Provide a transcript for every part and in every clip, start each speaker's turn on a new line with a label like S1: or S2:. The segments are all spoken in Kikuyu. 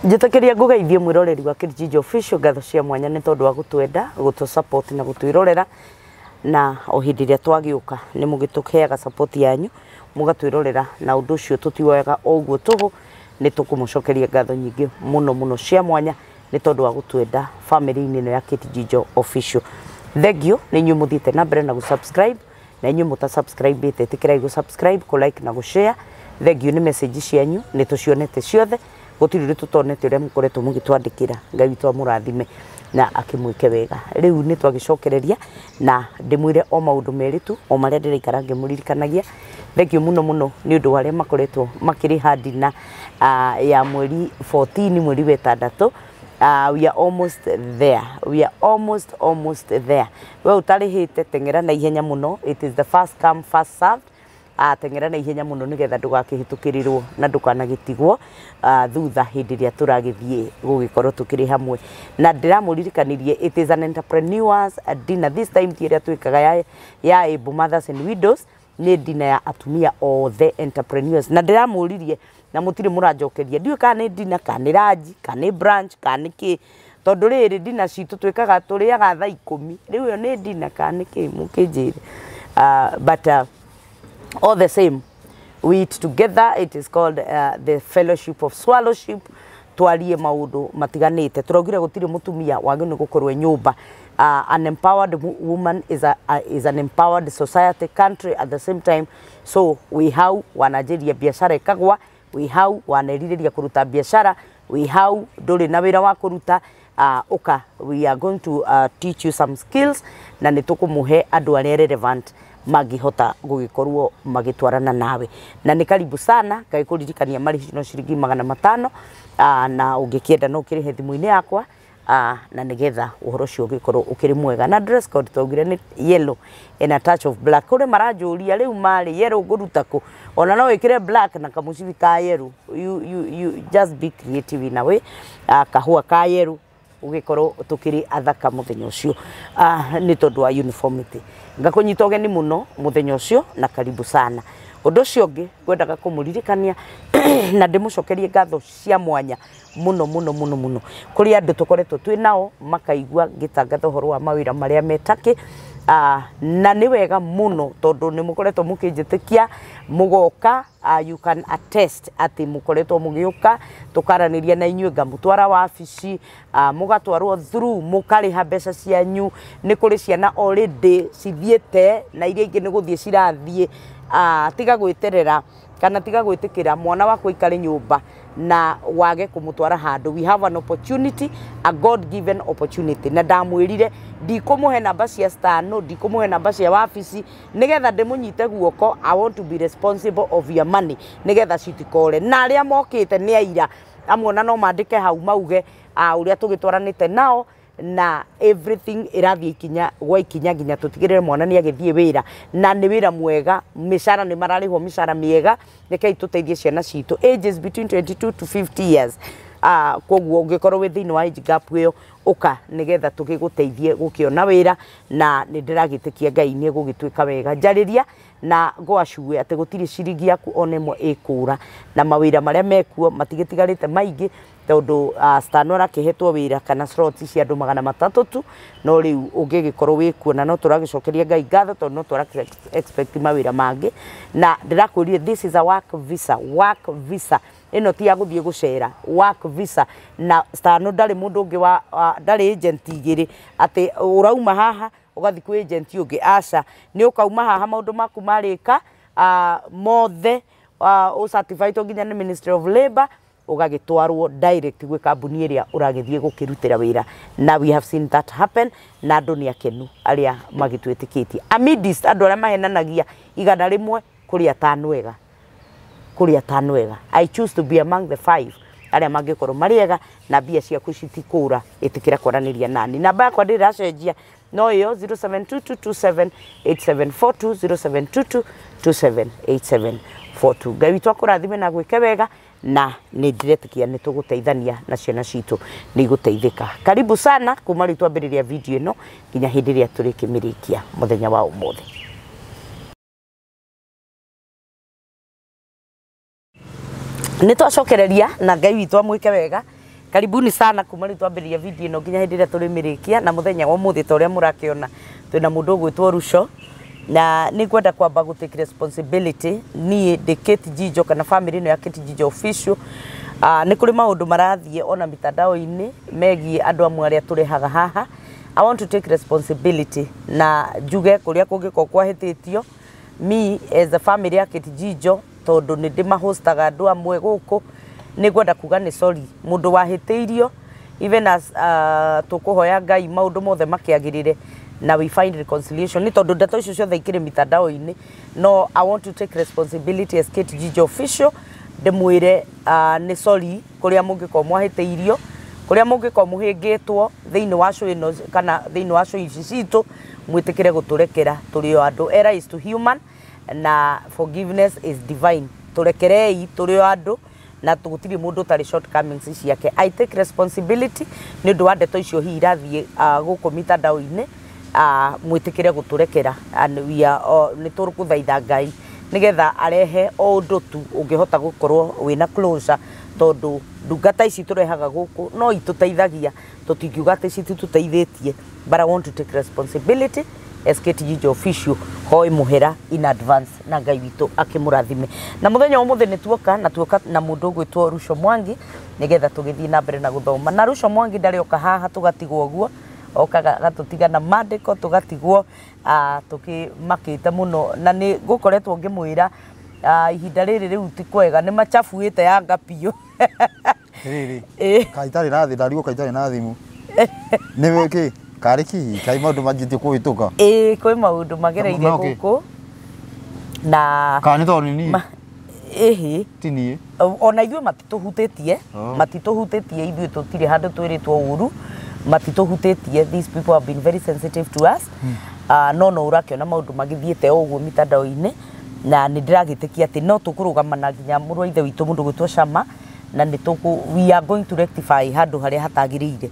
S1: Njĩtĩkĩria ngũgeithie mwĩroreri wa Kĩrĩnjijo Official, ngatho cia mwanya nĩ tondũ wa gũtwenda, gũtũ support na gũtwĩrorera, na o hĩndĩ ĩrĩa twagĩũka nĩ mũgĩtũheaga support yanyu mũgatwĩrorera, na ũndũ ũcio tũtiwoyaga o ũguo tũhũ. Nĩ tũkũmũcokeria ngatho nyingĩ mũno mũno cia mwanya nĩ tondũ wa gũtwenda family-inĩ ĩno ya Kĩrĩnjijo Official. Thank you nĩ inyuĩ mũthiĩte na mbere na gũ-subscribe, na inyuĩ mũta-subscribe-ĩte ĩtĩkĩrai gũ-subscribe, kũ-like na gũ-share. Thank you nĩ message cianyu, nĩ tũcionete ciothe, gũtirĩ ũndũ tũtonete ũrĩa mũkoretwo mũgĩtwandĩkĩra. Ngai witũ amũrathime na akĩmwĩke wega. Rĩu nĩ twagĩcokereria na ndĩmwĩre o maũndũ merĩ tu, o marĩa ndĩraikara ngĩmũririkanagia. Thank you mũno mũno nĩ ũndũ wa arĩa makoretwo makĩrĩha ndina ya mweri 14 mweri wa ĩtandatũ. We are almost there, we are almost there. We ũtarĩhĩte teng'era na ihenya mũno, it is the first come first served. Teng'era na ihenya mũno nĩgetha ndũgakĩhĩtũkĩrĩrwo na ndũkanagĩtigwo thutha hĩndĩ ĩrĩa tũragĩthiĩ gũgĩkorwo tũkĩrĩ hamwe. Na ndĩramũririkanirie it is an entrepreneurs dinner this time, ti ĩrĩa twĩkaga ya Able Mothers and Widows, nĩ dinner ya atumia othe entrepreneurs. Na ndĩramũririe na mũtirĩ mũranjokeria, ndiũĩ kana nĩ dinner kana nĩ lunch kana nĩ brunch kana nĩ kĩ, tondũ rĩrĩ dinner citũ twĩkaga tũrĩaga thaa 10, rĩu ĩyo nĩ dinner kana nĩ kĩ, mũkĩnjĩre. But all the same, we eat together. It is called the fellowship of swallowship. Twarie maundu matiganite, turaugire gutiri mutumia wagĩrĩirwo nĩ gũkorwo e nyũmba. An empowered woman is an empowered society, country at the same time. So we hau wananjĩria biacara ĩkagwa, wi hau wanerirĩria kũruta biacara, wi hau ndũrĩ na wĩra wa kũruta, ũka, we are going to teach you some skills, na nĩ tũkũmũhe andũ arĩa relevant mangĩhota gũgĩkorwo magĩtwarana nawe. Na nĩ karibu sana, ngagĩkũririkania marĩhi no ciringi 500, na ũngĩkĩenda no ũkĩrĩhe thimũ-inĩ yakwa, na nĩgetha ũhoro ũcio ũgĩkorwo ũkĩrĩ mwega. Na dress code twaugire nĩ yellow and a touch of black. Kũrĩ maranjũria rĩu marĩ yellow ngũruta kũ, ona no wĩkĩre black na kamũcibi ka yellow. You just be creative in a way. Kahũa ka yellow ũgĩkorwo tũkĩrĩ athaka mũthenya ũcio, nĩ tondũ wa uniformity. Ngakũnyita ũgeni mũno mũthenya ũcio na karibu sana. Ũndũ ũcio ũngĩ ngwendaga kũmũririkania na ndĩmũcokerie ngatho cia mwanya mũno mũno mũno mũno kũrĩ andũ tũkoretwo twĩ nao makaigua ngĩtangatha ũhoro wa mawĩra marĩa metakĩ. Na nĩ wega mũno tondũ nĩ mũkoretwo mũkĩnjĩtĩkia mũgoka. You can attest atĩ mũkoretwo mũgĩũka tũkaranĩria na inyuĩ, ngamũtwara wabici, mũgatwarwo through, mũkarĩha mbeca cianyu. Nĩ kũrĩ ciana already cithiĩte na iria ingĩ nĩ gũthiĩ cirathiĩ. Tiga gwĩterera kana tiga gwĩtĩkĩra mwana waku aikare nyũmba na wage kũmũtwara handũ. We have an opportunity, a God given opportunity. Na ndamwĩrire ndikũmũhe namba cia stano, ndikũmũhe namba cia wabici nĩgetha ndĩmũnyite guoko. I want to be responsible of your money nĩgetha citikore. Na arĩa mokĩte nĩ aira amwe, ona no mandĩke hau mauge ũrĩa tũgĩtwaranĩte nao, na everything ĩrathiĩ ikinya gwa ikinya nginya tũtigĩrĩre mwana nĩ agĩthiĩ wĩra, na nĩ wĩra mwega, mĩcara nĩ mararĩhwo mĩcara mĩega. Rekei tũteithie ciana citũ ages between 22 to 50 years. Koguo ũngĩkorwo wĩ thĩinĩ wa age gap ĩyo, ũka nĩgetha tũgĩgũteithie gũkĩona wĩra, na nĩ ndĩragĩtĩkia Ngai nĩ egũgĩtuĩka wega. Njarĩria na ngwacue atĩ gũtirĩ ciringi yaku ona ĩmwe ĩkũra, na mawĩra marĩa mekuo matigĩtigarĩte maingĩ, tondũ Stano arakĩhetwo wĩra kana slots cia andũ 300 tu. No rĩu ũngĩgĩkorwo wĩkuo, na no tũragĩcokeria Ngai ngatho tondũ no tũra expect mawĩra mangĩ. Na ndĩrakwĩrire this is a work visa, work visa ĩno ti ya gũthiĩ gũcera, work visa. Na Stano ndarĩ mũndũ ũngĩ wa ndarĩ agent igĩrĩ atĩ ũrauma haha ũgathiĩ kwĩ agent ũngĩ, aca. Nĩ ũkauma haha maũndũ maku marĩka mothe, ũcertified nginya nĩ Ministry of Labour, ũgagĩtwarwo direct gwĩ kambuni ĩrĩa ũragĩthiĩ gũkĩrutĩra wĩra. Na we have seen that happen, na andũ nĩ akenu arĩa magĩtwĩtĩkĩtie. Amidst andũ arĩa mahenanagia 100 kũrĩ 5 ega, kũrĩ 5 ega. I choose to be among the 5 arĩa mangĩkorwo marĩ ega, na mbia ciaku citikũra. Ĩtĩkĩra kwaranĩria nani, namba yakwa ndĩracenjia no ĩyo 0722278742, 0722278742. Ngai witũ akũrathime na gwĩke wega, na nĩ ndĩretĩkia nĩ tũgũteithania na ciana citũ nĩ igũteithĩka. Karibu sana kuma rĩu twambĩrĩria video ĩno nginya hĩndĩ ĩrĩa tũrĩkĩmĩrĩkia mũthenya wa ũmũthĩ. Nĩ twacokereria na Ngai witũ amwĩke wega. Karibuni sana kuma rĩu twambĩrĩria video ĩno nginya hĩndĩ ĩrĩa tũrĩmĩrĩkia na mũthenya wa ũmũthĩ ta ũrĩa mũrakĩona twĩna mũndũ ũgwĩtwo Ruco na nĩ ngwenda kwamba gũ take responsibility niĩ ndĩ Kate Jijo kana family ĩno ya Kate Jijo official. Nĩ kũrĩ maũndũ marathiĩ ona mitandao-inĩ megiĩ andũ amwe arĩa tũrehaga haha. I want to take responsibility na njuge kũrĩa kũngĩkorwo kwahĩtĩtio me as a family ya Kate Jijo tondũ nĩ ndĩmahostaga andũ amwe gũkũ nĩ ngwenda kuga nĩ sorry mũndũ wahĩtĩirio even as tũkũhoya Ngai maũndũ mothe makĩagĩrĩre na we find reconciliation nĩ tondũ ndeto icio ciothe ikĩrĩ mitandao-inĩ no I want to take responsibility as Kate Jijo official ndĩmwĩre nĩ sorry kũrĩa mũngĩkorwo mwahĩtĩirio kũrĩa mũngĩkorwo mũhĩngĩtwo thĩinĩ wa show ĩno kana thĩinĩ wa show ici citũ mwĩtĩkĩre gũtũrekera tũrĩ o andũ. Error is to human na forgiveness is divine. Tũrekerei tũrĩ o andũ na gũtirĩ mũndũ ũtarĩ shortcomings ciake. I take responsibility nĩ ũndũ wa ndeto icio hihi irathiĩ gũkũ mitandao-inĩ mwĩtĩkĩre gũtũrekera and we are nĩ tũgũthaitha Ngai nĩgetha arehe o ũndũ tu ũngĩhota gũkorwo wĩna closure tondũ ndungata ici tũrehaga gũkũ no itũteithagia tũtingiuga atĩ cititũteithĩtie but I want to take responsibility as Kate Jijo official hoe mũhera in advance na Ngai witũ akĩmũrathime. Na mũthenya wa ũmũthĩ nĩ tuoka na tuoka na mũndũ ũgwĩtwo Ruco Mwangi nĩgetha tũgĩthiĩ na mbere na gũthoma. Na Ruco Mwangi ndarĩ oka haha tũgatigwo ũguo okaga gatũtiga na mandĩko tũgatigwo tũkĩmakĩte mũno na nĩ ngũkoretwo ngĩmwĩra ihinda rĩrĩ rĩu ti kwega nĩ machabuĩte Yanga biũ.
S2: Rĩrĩ kaitarĩ na thĩ ndarigwo kaitarĩ na thimũ nĩ kĩ karĩ kĩ kai maũndũ manjĩtie kũhĩtũka.
S1: Ĩĩ kwĩ maũndũ magereire gũkũ na
S2: kana nĩ tondũ nĩ niĩ
S1: ĩhĩ
S2: ti niĩ
S1: ona ithuĩ matitũhutĩtie matitũhutĩtie ithuĩ tũtirĩ handũ twĩrĩtwo ũru matitũhutĩtie. These people have been very sensitive to us. No no ũrakĩona maũndũ magĩthiĩte o ũguo mitandao-inĩ na nĩ ndĩragĩtĩkia atĩ no tũkũrũgama na nginya mũrũ wa ithe witũ mũndũ gwĩtwo Shama na nĩ tũkũ we are going to rectify handũ harĩa hatagĩrĩire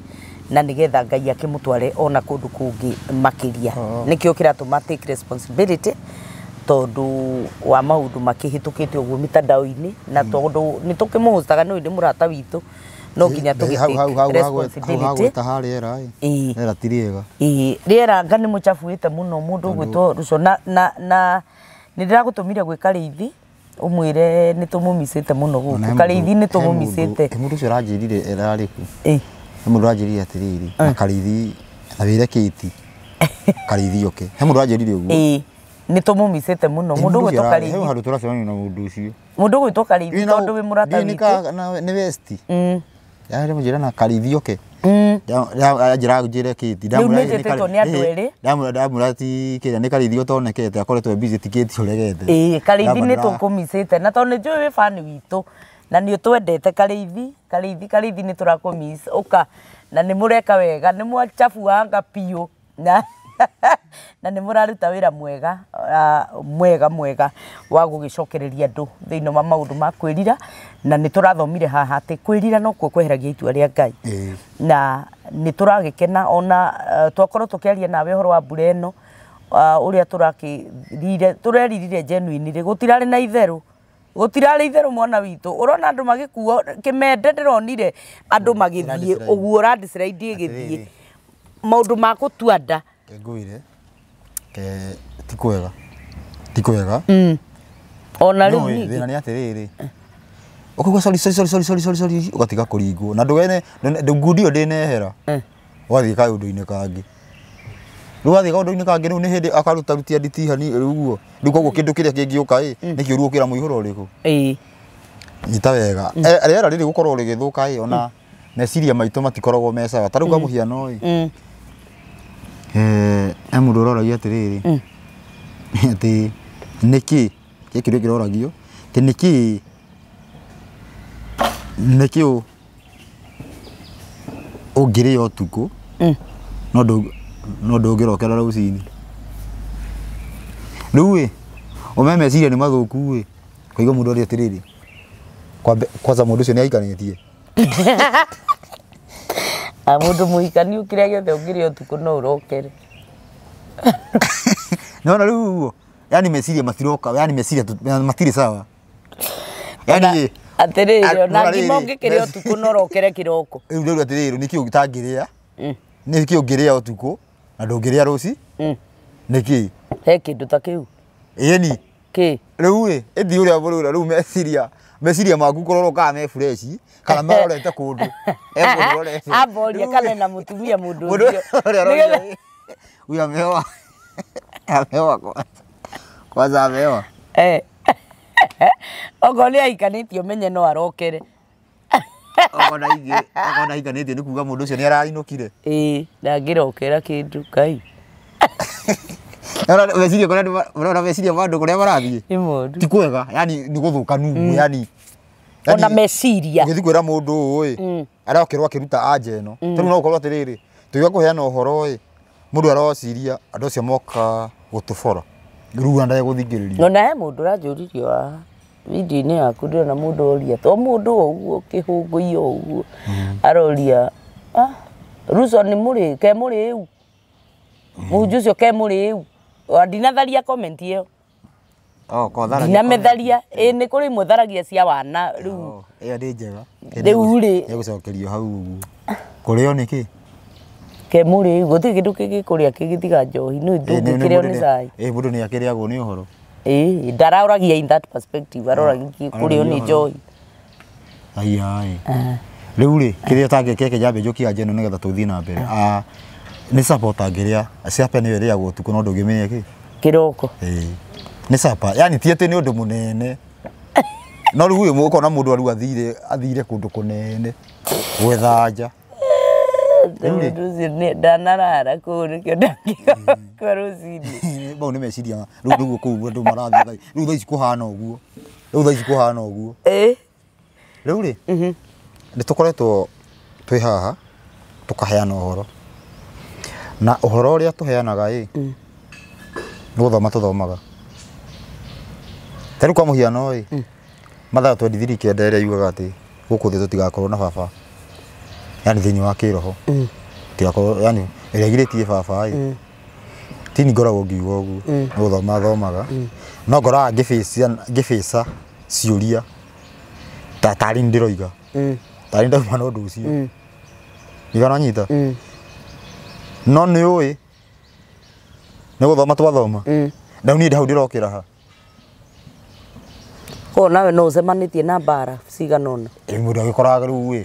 S1: na nĩgetha Ngai akĩmũtware ona kũndũ kũngĩ makĩria. Nĩkĩo kĩratũma take responsibility tondũ wa maũndũ makĩhĩtũkĩte ũguo mitandao-inĩ na tondũ nĩ tũkĩmũhostaga nĩ mũrata witũ no nginya tũgĩ take responsibility.
S2: Ĩĩ rĩera ti rĩega.
S1: Ĩĩ rĩera nga nĩ mũchabuĩte mũno mũndũ ũgwĩtwo Ruco na na na nĩ ndĩragũtũmire gwĩ Karĩithi ũmwĩre nĩ tũmũmicĩte mũno gũkũ Karĩithi nĩ tũmũmicĩte.
S2: Mũndũ ũcio ũranjĩrire ĩrarĩ kũ?
S1: Ĩĩ
S2: mũndũ ũranjĩrire atĩrĩrĩ na Karĩithi na wĩre Kate Karĩithi oke he mũndũ ũranjĩrire ũguo.
S1: Ĩĩ nĩ tũmũmicĩte mũno mũndũ ũgwĩtwo Karĩithi.
S2: He handũ tũracemania na mũndũ ũcio
S1: mũndũ ũgwĩtwo Karĩithi tondũ wĩ mũrata witũ
S2: nĩ West yarĩ mũnjĩra na Karĩithi oke anjĩra njĩre Kate
S1: ndamwĩra nĩ andũ erĩ
S2: ndamwĩra ti kĩrĩa nĩ Karĩithi ũtonekete akoretwo busy ti Kate ũregete.
S1: Ĩĩ Karĩithi nĩ tũkũmicĩte na tondũ nĩ njũĩ wĩ fan witũ na nĩ ũtwendete Karĩithi Karĩithi Karĩithi nĩ tũrakũmiss ũka na nĩ mũreka wega nĩ mwachabuanga biũ na na nĩ mũraruta wĩra mwega mwega mwega wa gũgĩcokereria andũ thĩinĩ wa maũndũ ma kwĩrira na nĩ tũrathomire haha atĩ kwĩrira nokuo kweheragia itua rĩa Ngai na nĩ tũragĩkena ona twakorwo tũkĩaria nawe ũhoro wa mbura ĩno ũrĩa tũrakĩrire tũreririre genuine rĩ gũtirarĩ na itherũ gũtirarĩ itherũ mwana witũ ũrona andũ magĩkuo kĩmende ndĩronire andũ magĩthiĩ ũguo landslide ĩgĩthiĩ maũndũ ma gũtua nda
S2: ngwire ke ti kwega ti kwega
S1: ona rĩu ningĩ
S2: thĩna nĩ atĩrĩrĩ ũkauga sorry sorry sorry sorry sorry sorry ũgatiga kũringwo na ndũgene ngundi ĩyo ndĩnehera ũgathiĩ kaũndũ-inĩ kangĩ rĩu wathiĩ kaũndũ-inĩ kangĩ rĩu nĩ hĩndĩ akarutarutia nditihani rĩu ũguo rĩu koguo kĩndũ kĩrĩa kĩngĩũka ĩ nĩ kĩũru gũkĩra mũihũro ũrĩkũ.
S1: Ĩĩ
S2: nyita wega rĩera rĩrĩ gũkorwo rĩgĩthũka ĩ ona meciria maitũ matikoragwo me sawa ta rĩu kwa mũhiano ĩ he mũndũ ũroragia atĩrĩrĩ atĩ nĩkĩ gĩkĩ kĩũria kĩroragio atĩ nĩkĩ nĩkĩ ũngĩrĩa ũtukũ no ndũngĩrokera rũcinĩ rĩu ĩ ũmenye meciria nĩ mathũku ĩ kũigua mũndũ aria atĩrĩrĩ kwanza mũndũ ũcio nĩ aikanĩtie
S1: Mũndũ mũhikaniu kĩrĩa gĩothe ũngĩrĩa ũtukũ no ũrokere.
S2: Naona rĩu ũguo yani meciria matiroka yani meciria matirĩ sawa yani
S1: Atiriri ona ngima ũngĩkĩrĩa ũtukũ no ũrokere kĩroko.
S2: Rĩu rĩu atiriri nĩkĩ ũtangĩrĩa? Nĩkĩ ũngĩrĩa ũtukũ na ndũngĩrĩa rũci? Nĩkĩ?
S1: He kĩndũ ta kĩu.
S2: Ĩni.
S1: Kĩ?
S2: Rĩu ĩ ĩthi ũrĩa bũrũra rĩu meciria maku kũrorwo kana me fresh kana marorete kũndũ. E mũndũ ũrorete.
S1: Amboria kana na mũtumia mũndũ ũcio.
S2: Ũrĩa huyu ameoa. Ameoa kwanza. Kwanza ameoa.
S1: Eh. Okorwo nĩ aikanĩtie ũmenye no arokere.
S2: Okorwo aikanĩtie nĩ kuga mũndũ ũcio nĩ arainũkire.
S1: Ĩĩ, ndangĩrokera kĩndũ Ngai.
S2: Ora meciria kũrĩa ũrona meciria ma andũ kũrĩa marathiĩ.
S1: Nĩ mũndũ.
S2: Ti kwega, yani nĩ gũthũkanu ũguo, yani
S1: ona meciria.
S2: Ũgĩthiĩ kwĩra mũndũ ũũ ĩ, arokĩrwo akĩruta anja ĩno. Tondũ no ũkorwo atĩrĩrĩ, tũiga kũheana ũhoro ĩ, mũndũ arociria andũ acio moka gũtũbora. Rĩu ona ndegũthikĩrĩria.
S1: Ona he mũndũ ũranjũririe wa video-inĩ yaku ndĩrona mũndũ oria to mũndũ o ũguo kĩhũngũiyo ũguo aroria Ruto nĩ mũrĩ ke mũrĩu mũhunjia ũcio ke mũrĩu ndinatharia comment ĩyo. Ndinametharia ĩ nĩ kũrĩ imwe tharagia cia wana rĩu.
S2: Ĩyo nĩ njega.
S1: Rĩu rĩ
S2: ĩgũcokerio hau ũguo. Kũrĩo nĩ kĩ?
S1: Ke mũrĩu gũtirĩ kĩndũ kĩngĩkũrĩa kĩngĩtiga njohi no ndũngĩkĩrĩo nĩ cai.
S2: Ĩ mũndũ nĩ akĩrĩagwo nĩ ũhoro.
S1: Ĩ ndaraũragia in that perspective aroragia kũrĩo nĩ njohi.
S2: Aiya ĩ. Rĩu rĩ kĩrĩa ũtangĩkeke njambe njũkie anja ĩno nĩgetha tũthiĩ na mbere. Nĩ supper ũtangĩrĩa supper nĩyo ĩrĩagwo ũtukũ no ndũngĩmĩrĩa kĩ?
S1: Kĩroko.
S2: Ĩ. Nĩ supper yani ti atĩ nĩ ũndũ mũnene. No rĩu ũyũ ũkona mũndũ arĩu athire kũndũ kũnene gwetha anja.
S1: Mũndũ ũcio ndanarara kũu nĩkĩo ndangĩũka rũcinĩ.
S2: Mau nĩ meciria rĩu nĩguo kũu andũ marathiĩ thaa rĩu thaa ici kũhana ũguo. Rĩu thaa ici kũhana ũguo.
S1: Ĩ.
S2: Rĩu rĩ nĩ tũkoretwo twĩ haha tũkaheana ũhoro. Na ũhoro ũrĩa tũheanaga ĩ nĩ gũthoma tũthomaga. Ta rĩu kwa mũhiano ĩ Mathayo 23:9 ĩrĩa yugaga atĩ gũkũ thĩ tũtigakorwo na baba. Yani thĩinĩ wa kĩroho. Tũtigakorwo yani ĩrĩa ĩgirĩtie baba ĩ. Ti ni ngoragwo ngiuga ũguo nĩ gũthoma thomaga. No ngoraga ngĩbĩca ciũria ta tarĩ ndĩroiga. Tarĩ ndauma na ũndũ ũcio. Ndigana nyita. No nĩ ũĩ nĩ gũthoma twathoma. Na niĩ hau ndĩrokĩra ha.
S1: Ko nawe no ũcemanĩtie na mbara cigana ũna.
S2: Ĩ mũndũ agĩkoraga rĩu ĩ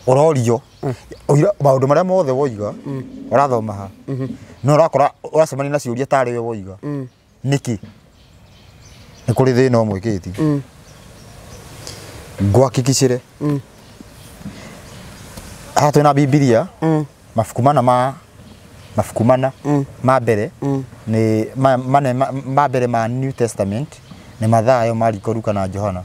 S2: ũrorio maũndũ marĩa mothe woiga ũrathoma ha no ũrakora ũracemania na ciũria tarĩ we woiga. Nĩkĩ? Nĩ kũrĩ thĩna ũmwe kĩti. Ngwahakikicire. Haha twĩna Bibilia mabuku mana ma mabuku mana ma mbere nĩ ma mbere ma New Testament nĩ Mathayo, Mariko, Luka na Johana.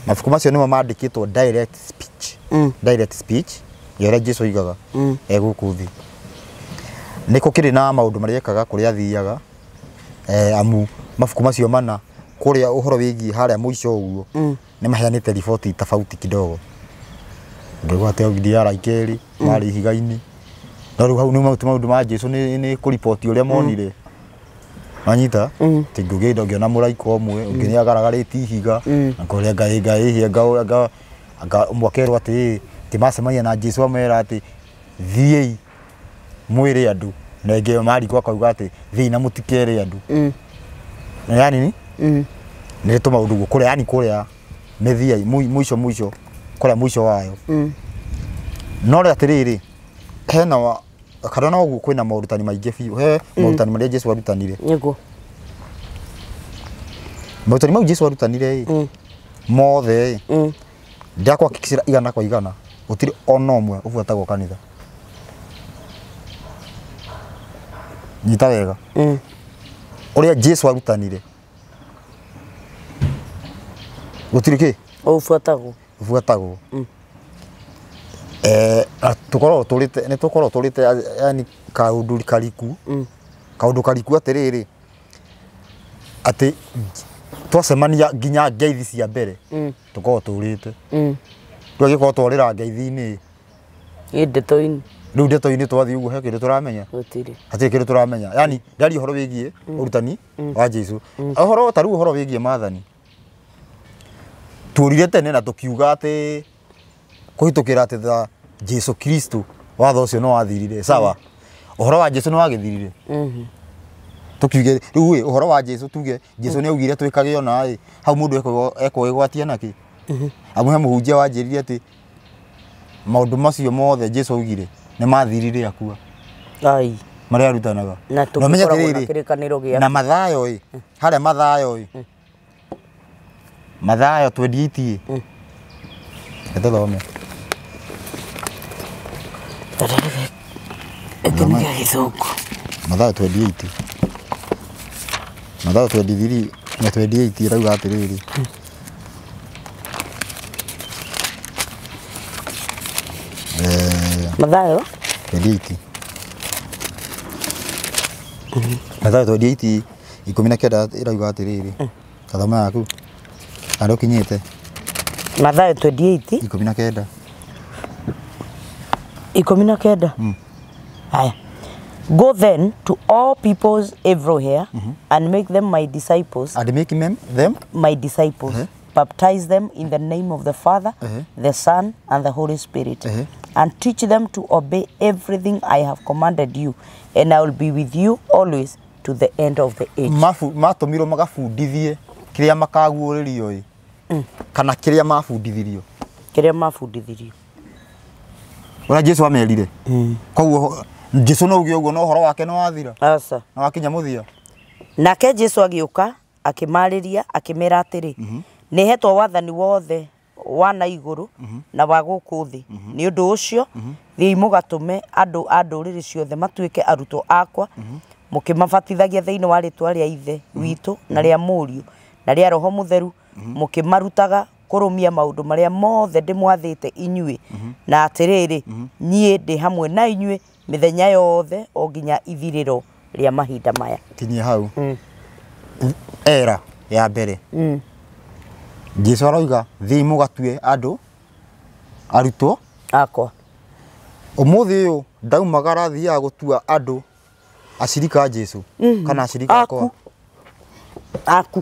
S2: Mabuku macio nĩmo mandĩkĩtwo direct speech. Direct speech ya ũrĩa Jesu oigaga e gũkũ thĩ. Nĩ gũkĩrĩ na maũndũ marĩa ekaga kũrĩa athiaga amu mabuku macio mana kũrĩa ũhoro wĩgiĩ harĩa mũico ũguo nĩ maheanĩte riboti tofauti kidogo. Ngĩgwa atĩ augire araika erĩ marĩ ihiga-inĩ. No rĩu hau nĩ maũndũ ma Jesu nĩ kũriboti ũrĩa monire. Wanyita? Ti ngũgĩenda ũngĩona mũraika ũmwe ũngĩ nĩ agaragarĩtie ihiga na kũrĩa Ngai Ngai anga anga ũmwe akerwo atĩ ti macemania na Jesu amera atĩ thiĩi mwĩre andũ na ĩngĩ Mariko akauga atĩ thiĩi na mũtikere andũ. Na yani nĩ tũmaũndũ ũguo kũrĩa yani kũrĩa mĩthia mũico mũico kũrĩa mũico wayo. No rĩ atĩrĩrĩ hena kana no ũguo kwĩna maũrutani maingĩ biũ he maũrutani marĩa Jesu arutanire.
S1: Nĩguo.
S2: Maũrutani mau Jesu arutanire ĩ mothe ĩ ndakwahakikicĩra igana kwa igana gũtirĩ ona ũmwe ũbuatagwo kanitha. Nyita wega. Ũrĩa Jesu arutanire gũtirĩ kĩ
S1: ũbuatagwo.
S2: Ũbuatagwo. Tũkoragwo tũrĩte nĩ tũkoragwo tũrĩte yani kaũndũ kariku. Kaũndũ kariku atĩrĩrĩ atĩ twacemania nginya ngeithi cia mbere tũkoragwo tũrĩte. Rĩu angĩkorwo twarĩra ngeithi-inĩ
S1: Ĩ ndeto-inĩ.
S2: Rĩu ndeto-inĩ twathiĩ ũguo he kĩndũ tũramenya.
S1: Gũtirĩ.
S2: Hatirĩ kĩndũ tũramenya. Yani ndaria ũhoro wĩgiĩ ũrutani wa Jesu. Ũhoro ta rĩu ũhoro wĩgiĩ maathani. Tuorire tene na tukiuga ati kuhitukira ati ta Jesu Kristo watho ucio no wathirire sawa. Uhoro wa Jesu no wagithirire. Tukiuge riu ĩ uhoro wa Jesu tuge Jesu ni augire twikage ona ĩ hau mundu ekwĩgwatia naki. Amu he muhunjia wanjĩrire ati maundu macio mothe Jesu augire nĩ mathirire akua.
S1: Ai.
S2: Marĩa arutanaga.
S1: Na tũgĩkoragwo na kĩrĩkanĩro gĩa
S2: na Mathayo ĩ harĩa Mathayo ĩ Mathayo 28 ĩ. Tũthome.
S1: Gĩkĩ nĩ gĩa Gĩthũngũ.
S2: Mathayo 28. Mathayo 23 na 28 ĩrauga atĩrĩrĩ.
S1: Mathayo
S2: 28. Mathayo 28 19 ĩrauga atĩrĩrĩ. Kathoma yaku. Andũ kinyĩte.
S1: Mathayo 28
S2: 19.
S1: 19. Haya. Go then to all peoples everywhere and make them my disciples.
S2: And make them
S1: my disciples. Baptize them in the name of the Father, the Son, and the Holy Spirit. And teach them to obey everything I have commanded you, and I will be with you always to the end of the age.
S2: Matũmirwo magabundithie kĩrĩa makaguũrĩrio ĩ kana kĩrĩa mabundithirio.
S1: Kĩrĩa mabundithirio.
S2: Ũrĩa Jesu amerire. Koguo Jesu no uge ũguo no ũhoro wake no wathira.
S1: Aca.
S2: Na wakinya mũthia.
S1: Nake Jesu agĩũka akĩmarĩria akĩmera atĩrĩ, nĩhetwo wathani wothe wa na igũrũ na wa gũkũ thĩ. Nĩ ũndũ ũcio thiĩi mũgatũme andũ a ndũrĩrĩ ciothe matuĩke arutwo akwa, mũkĩmabatithagia thĩinĩ wa rĩtwa rĩa Ithe witũ na rĩa Mũriũ na rĩa Roho Mũtheru, mũkĩmarutaga kũrũmia maũndũ marĩa mothe ndĩmwathĩte inyuĩ. Na atĩrĩrĩ, niĩ ndĩ hamwe na inyuĩ mĩthenya yothe o nginya ithirĩro rĩa mahinda maya.
S2: Kinyia hau. Era ya mbere. Jesu aroiga thiĩ mũgatue andũ arutwo
S1: akwa.
S2: Ũmũthĩ ũyũ ndaumagara thiaga gũtua andũ acirika a Jesu kana acirika akwa.
S1: Aku.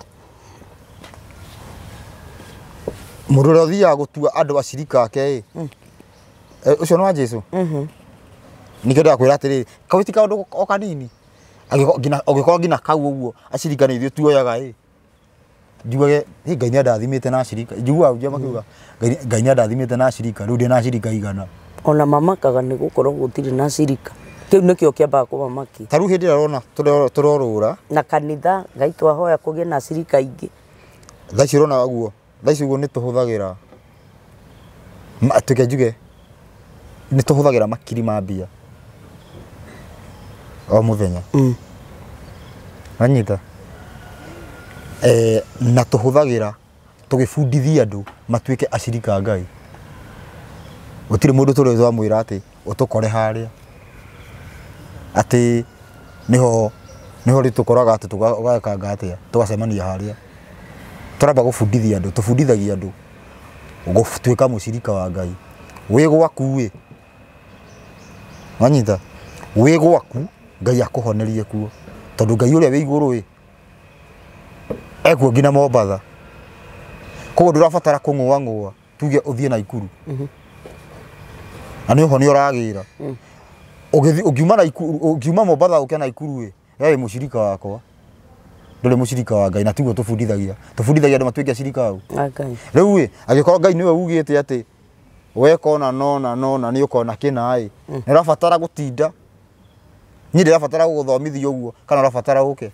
S2: Mũndũ ũrĩa ũthiaga gũtua andũ acirika ake ĩ ũcio nĩ wa Jesu. Nĩkĩo ndakwĩra atĩrĩrĩ, kau ti kaũndũ o kanini. Ũngĩkorwo nginya kau ũguo acirika nĩ ithuĩ tuoyaga ĩ. Njuage Ngai nĩ andathimĩte na acirika. Njiguaga nja makiuga Ngai nĩ andathimĩte na acirika, rĩu ndĩ na acirika igana.
S1: Ona mamakaga nĩ gũkorwo gũtirĩ na acirika. Kĩu nĩkĩo kĩambaga kũmamakia.
S2: Ta rĩu hĩndĩ ĩrĩa ũrona tũrorũra
S1: na kanitha Ngai twahoya kũgĩe na acirika aingĩ.
S2: Thaa ici ũrona ũguo, thaa ici ũguo nĩ tũhũthagĩra tuke njuge nĩ tũhũthagĩra makiri ma mbia o mũthenya. Wanyita? Na tũhũthagĩra tũgĩbundithia andũ matuĩke acirika a Ngai. Gũtirĩ mũndũ tũrĩ twamwĩra atĩ ũtũkore harĩa atĩ nĩho rĩ tũkoraga atĩ tũgekanga atĩa tũgacemania harĩa. Tũramba gũbundithia andũ, tũbundithagia andũ gũtuĩka mũcirika wa Ngai. Wĩ gwaku ĩ, wanyita? Wĩ gwaku Ngai akũhonerie kuo, tondũ Ngai ũrĩa wĩ igũrũ ĩ ekuo nginya Mombatha. Koguo ndũrabatara kũng'ũang'ũa tuge ũthiĩ Naikuru. Na nĩ ũhonio ũragĩra. Ũngiuma Naikuru, ũngiuma Mombatha ũke Naikuru ĩ, we wĩ mũcirika wakwa. Ndũrĩ mũcirika wa Ngai na tiguo tũbundithagia. Tũbundithagia andũ matuĩke acirika au. Rĩu ĩ, angĩkorwo Ngai nĩwe ugĩte atĩ weka ũna nona nona nĩ ũkona kĩna ĩ, nĩ ũrabatara gũtinda. Niĩ ndĩrabatara gũgũthomithia ũguo kana ũrabatara ũke?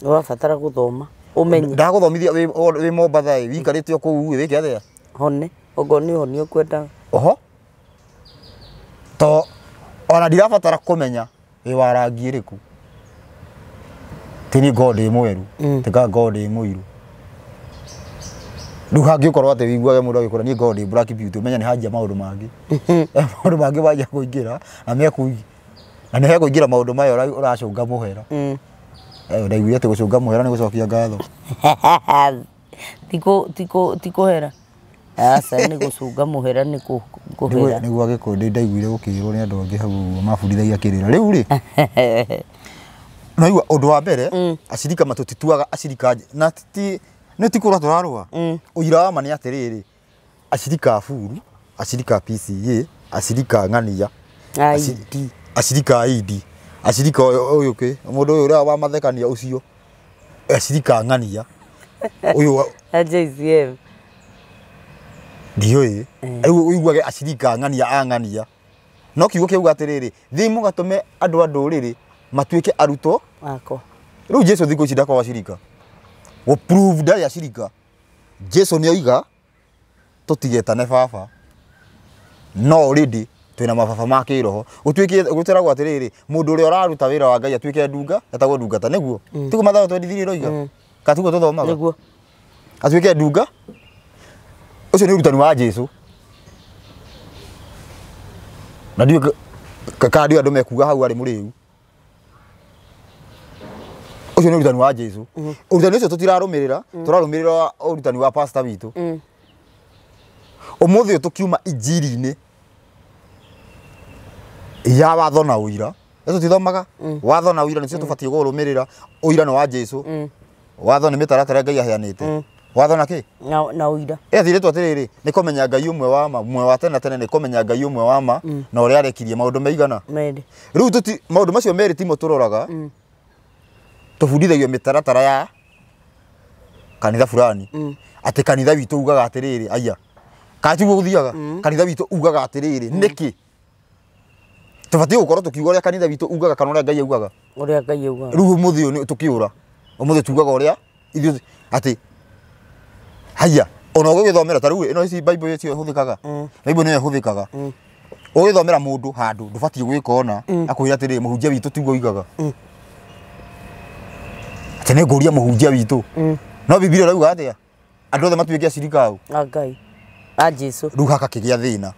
S1: Ũrabatara gũthoma ũmenye.
S2: Ndagũthomithia wĩ Mombatha ĩ, wĩikarĩte o kũu ĩ, wĩke atĩa?
S1: Hone, okorwo nĩ ũhonio ũkwendaga.
S2: Oho. To ona ndirabatara kũmenya wĩ wa rangi ĩrĩkũ. Ti niĩ ngorwo ndĩ mwerũ, ti kana ngorwo ndĩ mũirũ. Rĩu hangĩkorwo atĩ wĩiguage mũndũ agĩkũra niĩ ngorwo ndĩ black beauty, ũmenye nĩ hanjia maũndũ mangĩ. Maũndũ mangĩ manjia kũingĩra na na nĩ hekũingĩra maũndũ maya ũracũnga mũhera. Ndaiguire atĩ gũcũnga mũhera nĩ gũcokia ngatho.
S1: Ti kũhera. Aca nĩ gũcũnga mũhera nĩ kũhera.
S2: Nĩguo Gĩkũyũ ndaiguire gũkĩrwo nĩ andũ angĩ hau ũguo mabundithagia kĩrĩra. Rĩu rĩ, naigua ũndũ wa mbere, acirika matũtituaga acirika na ti Nĩ ti kũrũa tũrarũa. Ũira wa ma nĩ atĩrĩrĩ, acirika a Buru, acirika a PCA, acirika a Ng'ania,
S1: ID.
S2: Acirika a ID, acirika ũyũ kĩ mũndũ ũyũ ũrĩa wa mathekania ũcio, acirika a Ng'ania ũyũ
S1: A JCM.
S2: Ndiũĩ rĩu ũiguage acirika a Ng'ania a Ng'ania, no kiugo kĩauga atĩrĩrĩ, thiĩ mũgatũme andũ a ndũrĩrĩ matuĩke arutwo
S1: akwa.
S2: Rĩu Jesu thikũ ici ndakorwo acirika gũ prove ndarĩ acirika. Jesu nĩ oiga tũtigetane baba, no already twĩna mababa ma kĩroho. Gũtuĩke gũtĩragwo atĩrĩrĩ, mũndũ ũrĩa ũraruta wĩra wa Ngai atuĩke ndunga, etagwo ndungata, nĩguo tiguo Mathayo 23 ĩroiga, ka tiguo tũthomaga?
S1: Nĩguo.
S2: Atuĩke ndunga. Ũcio nĩ ũrutani wa Jesu, na ndiũĩ ka ndiũĩ andũ mekuga hau arĩ mũrĩu. Ũcio nĩ ũrutani wa Jesu. Ũrutani ũcio tũtirarũmĩrĩra, tũrarũmĩrĩra ũrutani wa pastor witũ. Ũmũthĩ ũyũ tũkiuma injiri-inĩ ya watho na ũira, ĩcio tũtithomaga watho na ũira, nĩcio tũbatiĩ kũrũmĩrĩra. Ũira nĩ wa Jesu, watho nĩ mĩtaratara Ngai aheanĩte, watho na kĩ
S1: na ũira.
S2: Ethirĩtwo atĩrĩrĩ, nĩ kũmenya Ngai ũmwe wa ma, muoyo wa tene na tene, nĩ kũmenya Ngai ũmwe wa ma na ũrĩa arekirie maũndũ maigana
S1: merĩ.
S2: Rĩu tũti maũndũ macio merĩ timo tũroraga, tũbundithagio mĩtaratara ya kanitha fulani, atĩ kanitha witũ ugaga atĩrĩrĩ, aya kana tiguo gũthiaga, kanitha witũ ugaga atĩrĩrĩ. Nĩkĩ tũbatiĩ gũkorwo tũkiuga ũrĩa kanitha witũ ugaga kana ũrĩa Ngai augaga?
S1: Ũrĩa Ngai augaga.
S2: Rĩu ũmũthĩ ũyũ tũkĩũra, ũmũthĩ tugaga ũrĩa ithuĩ atĩ haya, ona ũgĩgĩthomera ta rĩu ĩno ici Bible icio ĩhũthĩkaga, Bible nĩyo ĩhũthĩkaga. Ũgĩthomera mũndũ handũ ndũbatiĩ gwĩka ona akwĩra atĩrĩrĩ, mũhunjia witũ tiguo oigaga, atĩ nĩ ngũria mũhunjia witũ. No Bibilia ĩrauga atĩa? Andũ othe matuĩke acirika au?
S1: A Ngai, a Jesu.
S2: Rĩu hakakĩgĩa thĩna,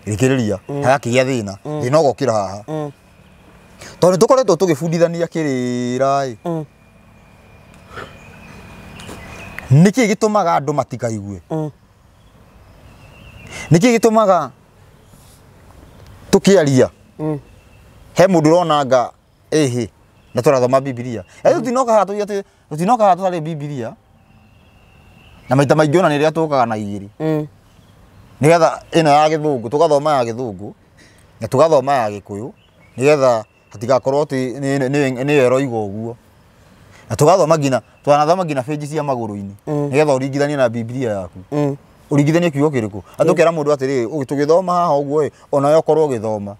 S2: rĩkĩrĩria hakakĩgĩa thĩna, thĩna ũgokĩra haha, tondũ nĩ tũkoretwo tũgĩbundithania kĩrĩra ĩ. Nĩkĩ gĩtũmaga andũ matikaigue? Nĩkĩ gĩtũmaga tũkĩaria he mũndũ ũrona anga ĩhĩ na tũrathoma Bibilia? Tũtinoka haha tũthiĩ atĩ tũtinoka haha tũtarĩ Bibilia, na maita maingĩ ona nĩ rĩrĩa tũkaga na igĩrĩ, nĩgetha ĩno ya gĩthũngũ tũgathoma ya gĩthũngũ na tũgathoma ya gĩkũyũ, nĩgetha hatigakorwo atĩ nĩyo ĩroiga ũguo, na tũgathoma nginya twanathoma nginya benji cia magũrũ-inĩ, nĩgetha ũringithanie na Bibilia yaku, ũringithanie kiugo kĩrĩkũ. Atũkĩra mũndũ atĩrĩrĩ, tũgĩthoma haha ũguo ĩ, onawe ũkorwo ũgĩthoma.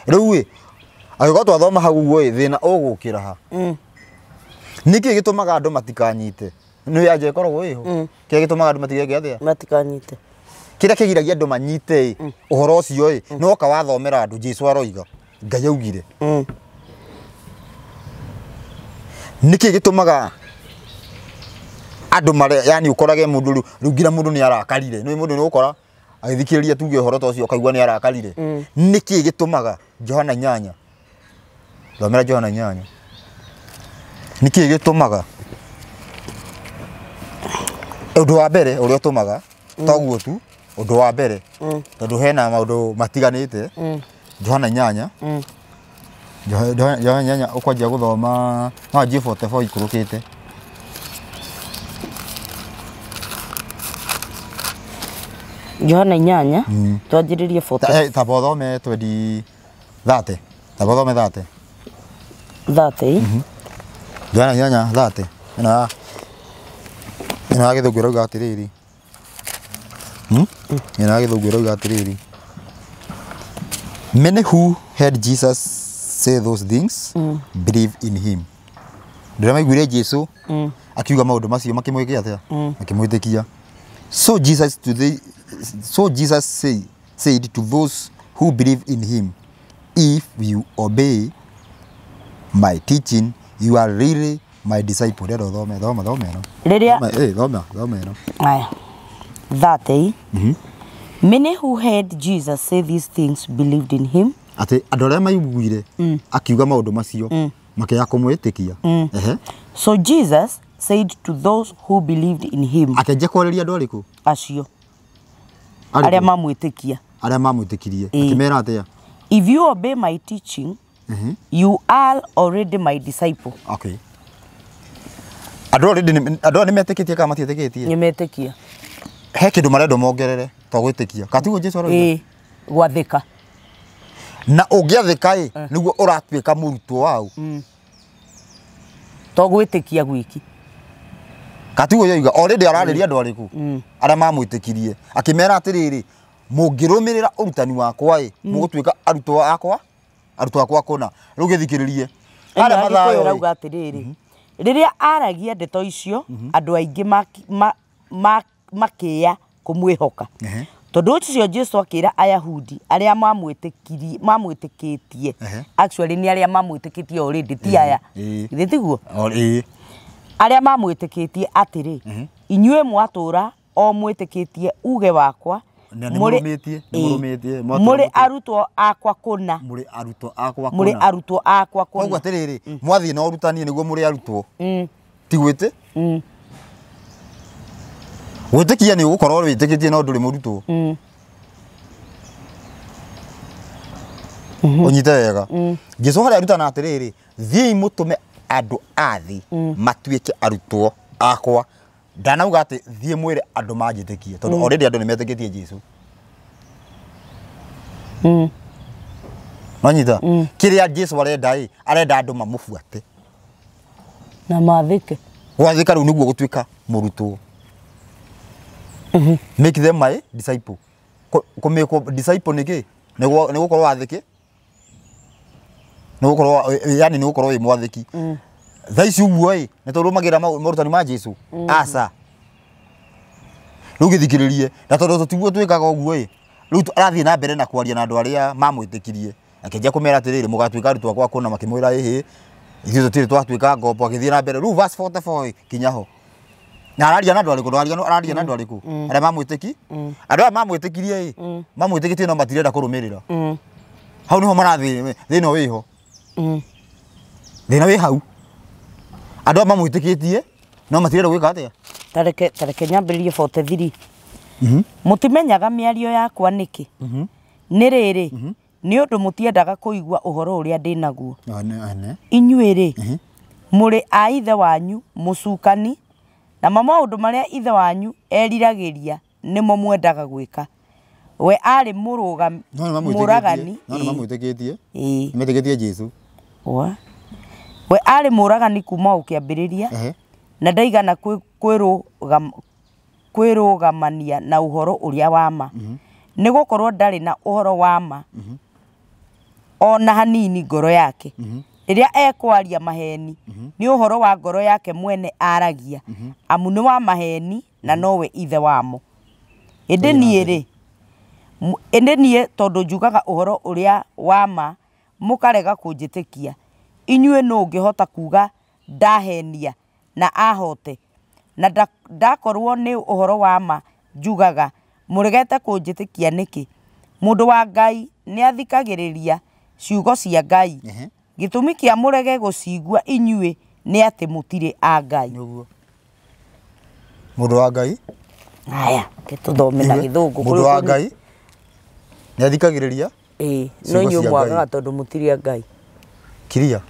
S2: Rĩu ĩ, angĩkorwo twathoma hau ũguo ĩ, thĩna ũgũkĩra ha? Nĩkĩ gĩtũmaga andũ matikanyite? Nĩ yanja ĩkoragwo ĩho. Kĩrĩa gĩtũmaga andũ matigeke atĩa?
S1: Matikanyite.
S2: Kĩrĩa kĩgiragia andũ manyite ĩ ũhoro ũcio ĩ, nĩ woka wathomera andũ Jesu aroiga, Ngai augire. Nĩkĩ gĩtũmaga andũ mare, yani ũkorage mũndũ rĩu nginya mũndũ nĩ arakarire, nĩ mũndũ nĩ ũgũkora agĩthikĩrĩria tuge ũhoro ta ũcio ũkaigua nĩ arakarire. Nĩkĩ gĩtũmaga? Johana 8, thomera Johana 8. Nĩkĩ gĩtũmaga? Ũndũ wa mbere ũrĩa ũtũmaga toguo tu, ũndũ wa mbere tondũ hena maũndũ matiganĩte. Johana 8, Johana 8 ũkwanjia gũthoma no wanjie 44 ikũrũkĩte.
S1: Johana 8 twanjĩrĩrie 40.
S2: Taba ũthome 20 30, taba ũthome 30.
S1: 30.
S2: Johana 8 30 ĩno ya gĩthũngũ ĩrauga atĩrĩrĩ, ĩno ya gĩthũngũ ĩrauga atĩrĩrĩ, many who heard Jesus say those things believe in him. Ndĩrĩa maiguire Jesu akiuga maũndũ macio makĩmwĩke atĩa? Makĩmwĩtĩkia. So Jesus said to those who believe in him, if you obey my teaching, you are really my disciple. Rĩrĩa thome thoma thome ĩno.
S1: Rĩrĩa
S2: Thoma thoma ĩno.
S1: Aya. 30. Many who heard Jesus say these things believed in him.
S2: Atĩ andũ arĩa maiguire akiuga maũndũ macio makĩaga kũmwĩtĩkia. Ehe.
S1: So Jesus said to those who believed in him.
S2: Akĩanjia kwarĩria andũ arĩkũ?
S1: Acio. Arĩa mamwĩtĩkia.
S2: Arĩa mamwĩtĩkirie. Akĩmera atĩa?
S1: If you obey my teaching, you are already my disciple.
S2: Okay. Arĩa Andũ already andũ aya nĩmetĩkĩtie kana matiĩtĩkĩtie?
S1: Nĩmetĩkia.
S2: He kĩndũ marendwo mongerere to gwĩtĩkia. Katiguo Jesu arauga?
S1: Ĩĩ, gwathĩka.
S2: Na ũngĩathĩka ĩ, nĩguo ũratuĩka mũrutwo wau.
S1: To gwĩtĩkia gwiki.
S2: Katiguo yoiga already ararĩria andũ arĩkũ? Arĩa mamwĩtĩkirie. Akĩmera atĩrĩrĩ, mũngĩrũmĩrĩra ũrutani wakwa ĩ, mũgũtuĩka arutwo akwa, arutwo akwa kũna. Rĩu gĩthikĩrĩrie. Arĩa Mathayo ĩ,
S1: rauga atĩrĩrĩ, rĩrĩa aragia ndeto icio, andũ aingĩ makĩya kũmwĩhoka. Tondũ ũcio Jesu akĩra Ayahudi arĩa mamwĩtĩkĩtie, actually nĩ arĩa mamwĩtĩkĩtie already, ti aya. Githĩ tiguo?
S2: Ĩĩ.
S1: Arĩa mamwĩtĩkĩtie atĩrĩ, inyuĩ mwatũra o mwĩtĩkĩtie uge wakwa,
S2: nĩ mũrũmĩtie,
S1: mũrĩ arutwo akwa kũna.
S2: Mũrĩ arutwo akwa kũna.
S1: Mũrĩ arutwo akwa kũna.
S2: Koguo atĩrĩrĩ, mwathiĩ na ũrutani nĩguo mũrĩ arutwo. Ti gwĩtĩ? Gwĩtĩkia nĩ ũgũkorwo wĩtĩkĩtie no ndũrĩ mũrutwo. Ũnyite wega. Jesu harĩa arutana atĩrĩrĩ, thiĩi mũtũme andũ a thĩ matuĩke arutwo akwa. Ndanauga atĩ thiĩ mwĩre andũ manjĩtĩkie, tondũ already andũ nĩmetĩkĩtie Jesu. Wanyita? Kĩrĩa Jesu arenda ĩ, arenda andũ mamũbuate.
S1: Na mathĩke.
S2: Gwathĩka rĩu nĩguo gũtuĩka mũrutwo. Make them my disciple. Kũmĩkwo disciple nĩ kĩ? Nĩ gũkorwo wathĩki. Nĩ gũkorwo, yani nĩ gũkorwo wĩ mwathĩki. Thaa ici ũguo ĩ, nĩ tũrũmagĩrĩra morutani ma Jesu. Aca. Rĩu gĩthikĩrĩrie, na tondũ tũtiguo twĩkaga ũguo ĩ, rĩu arathiĩ na mbere na kwaria na andũ arĩa mamwĩtĩkirie. Akĩanjia kũmera atĩrĩrĩ, mũgatuĩka arutwo akwa kũna, makĩmwĩra ĩhĩ, ithuĩ tũtirĩ twatuĩka ngombo. Agĩthiĩ na mbere. Rĩu verse 44 ĩ, kinya ho. Na araria na andũ arĩkũ? Araria na andũ arĩkũ? Arĩa mamwĩtĩki? Andũ aya mamwĩtĩkirie ĩ, mamwĩtĩkĩtie no matirenda kũrũmĩrĩra. Hau nĩho marathiĩ, thĩna wĩho. Thĩna wĩ hau. Andũ aya mamwĩtĩkĩtie no matirenda gwĩka atĩa?
S1: Tareke nyambĩrĩrie 43. Mũtimenyaga mĩario yakwa nĩkĩ? Nĩ rĩrĩ, nĩ ũndũ mũtiendaga kũigua ũhoro ũrĩa ndĩ naguo. Inyuĩ rĩ, mũrĩ a ithe wanyu mũcukani, namo maũndũ marĩa ithe wanyu eriragĩria nĩmo mwendaga gwĩka. We arĩ mũragani.
S2: No nĩmamwĩtĩkĩtie. Nĩmetĩkĩtie Jesu.
S1: We arĩ mũragani kuma ũkĩambĩrĩria, na ndaigana kwĩrũgamania na ũhoro ũrĩa wa ma. Nĩ gũkorwo ndarĩ na ũhoro wa ma ona hanini ngoro yake. Rĩrĩa ekwaria maheni, nĩ ũhoro wa ngoro yake mwene aragia, amu nĩ wa maheni na nowe ithe wamo. Ĩndĩ niĩ rĩ, ĩndĩ niĩ tondũ njugaga ũhoro ũrĩa wa ma, mũkarega kũnjĩtĩkia. Inyuĩ nũ ũngĩhota kuga ndahenia na ahote? Na ndakorwo nĩ ũhoro wa ma njugaga, mũregete kũnjĩtĩkia nĩkĩ? Mũndũ wa Ngai nĩathikagĩrĩria ciugo cia Ngai. Gĩtũmi kĩa mũrege gũcigua inyuĩ nĩ atĩ mũtirĩ a Ngai.
S2: Mũndũ wa Ngai?
S1: Haya, tũthome na Gĩthũngũ.
S2: Mũndũ wa Ngai nĩathikagĩrĩria?
S1: Ĩĩ, no inyuĩ mwagaga tondũ mũtirĩ a Ngai.
S2: Kiria.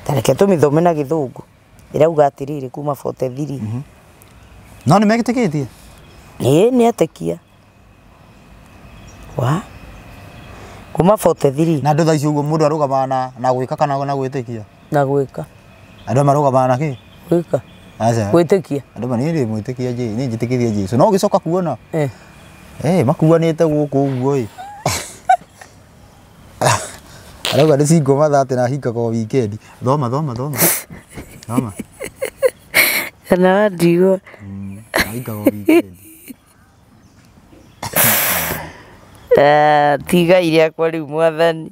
S1: Tareke tũmĩthome na Gĩthũngũ. Ĩrauga atĩrĩrĩ kuma 43.
S2: No nĩmetĩkĩtie?
S1: Ĩĩ, nĩetĩkia. Wa? Kuma 43.
S2: Na andũ thaa ici ũguo mũndũ arũgamaga na gwĩka kana na gwĩtĩkia?
S1: Na gwĩka.
S2: Andũ marũgamaga na kĩ?
S1: Gwĩka.
S2: Aca.
S1: Gwĩtĩkia.
S2: Andũ ma niĩ ndĩmwĩtĩkia Jesu, niĩ njĩtĩkĩtie Jesu. No ũgĩcoka kuona? Makuanĩte gũkũ ũguo ĩ. Arauga nĩ single mother atĩ na ahingaga o weekend. Thoma thoma thoma. Thoma.
S1: Kana wandigwo.
S2: Ahingaga o weekend.
S1: Tiga iria kwa rĩu mwathani.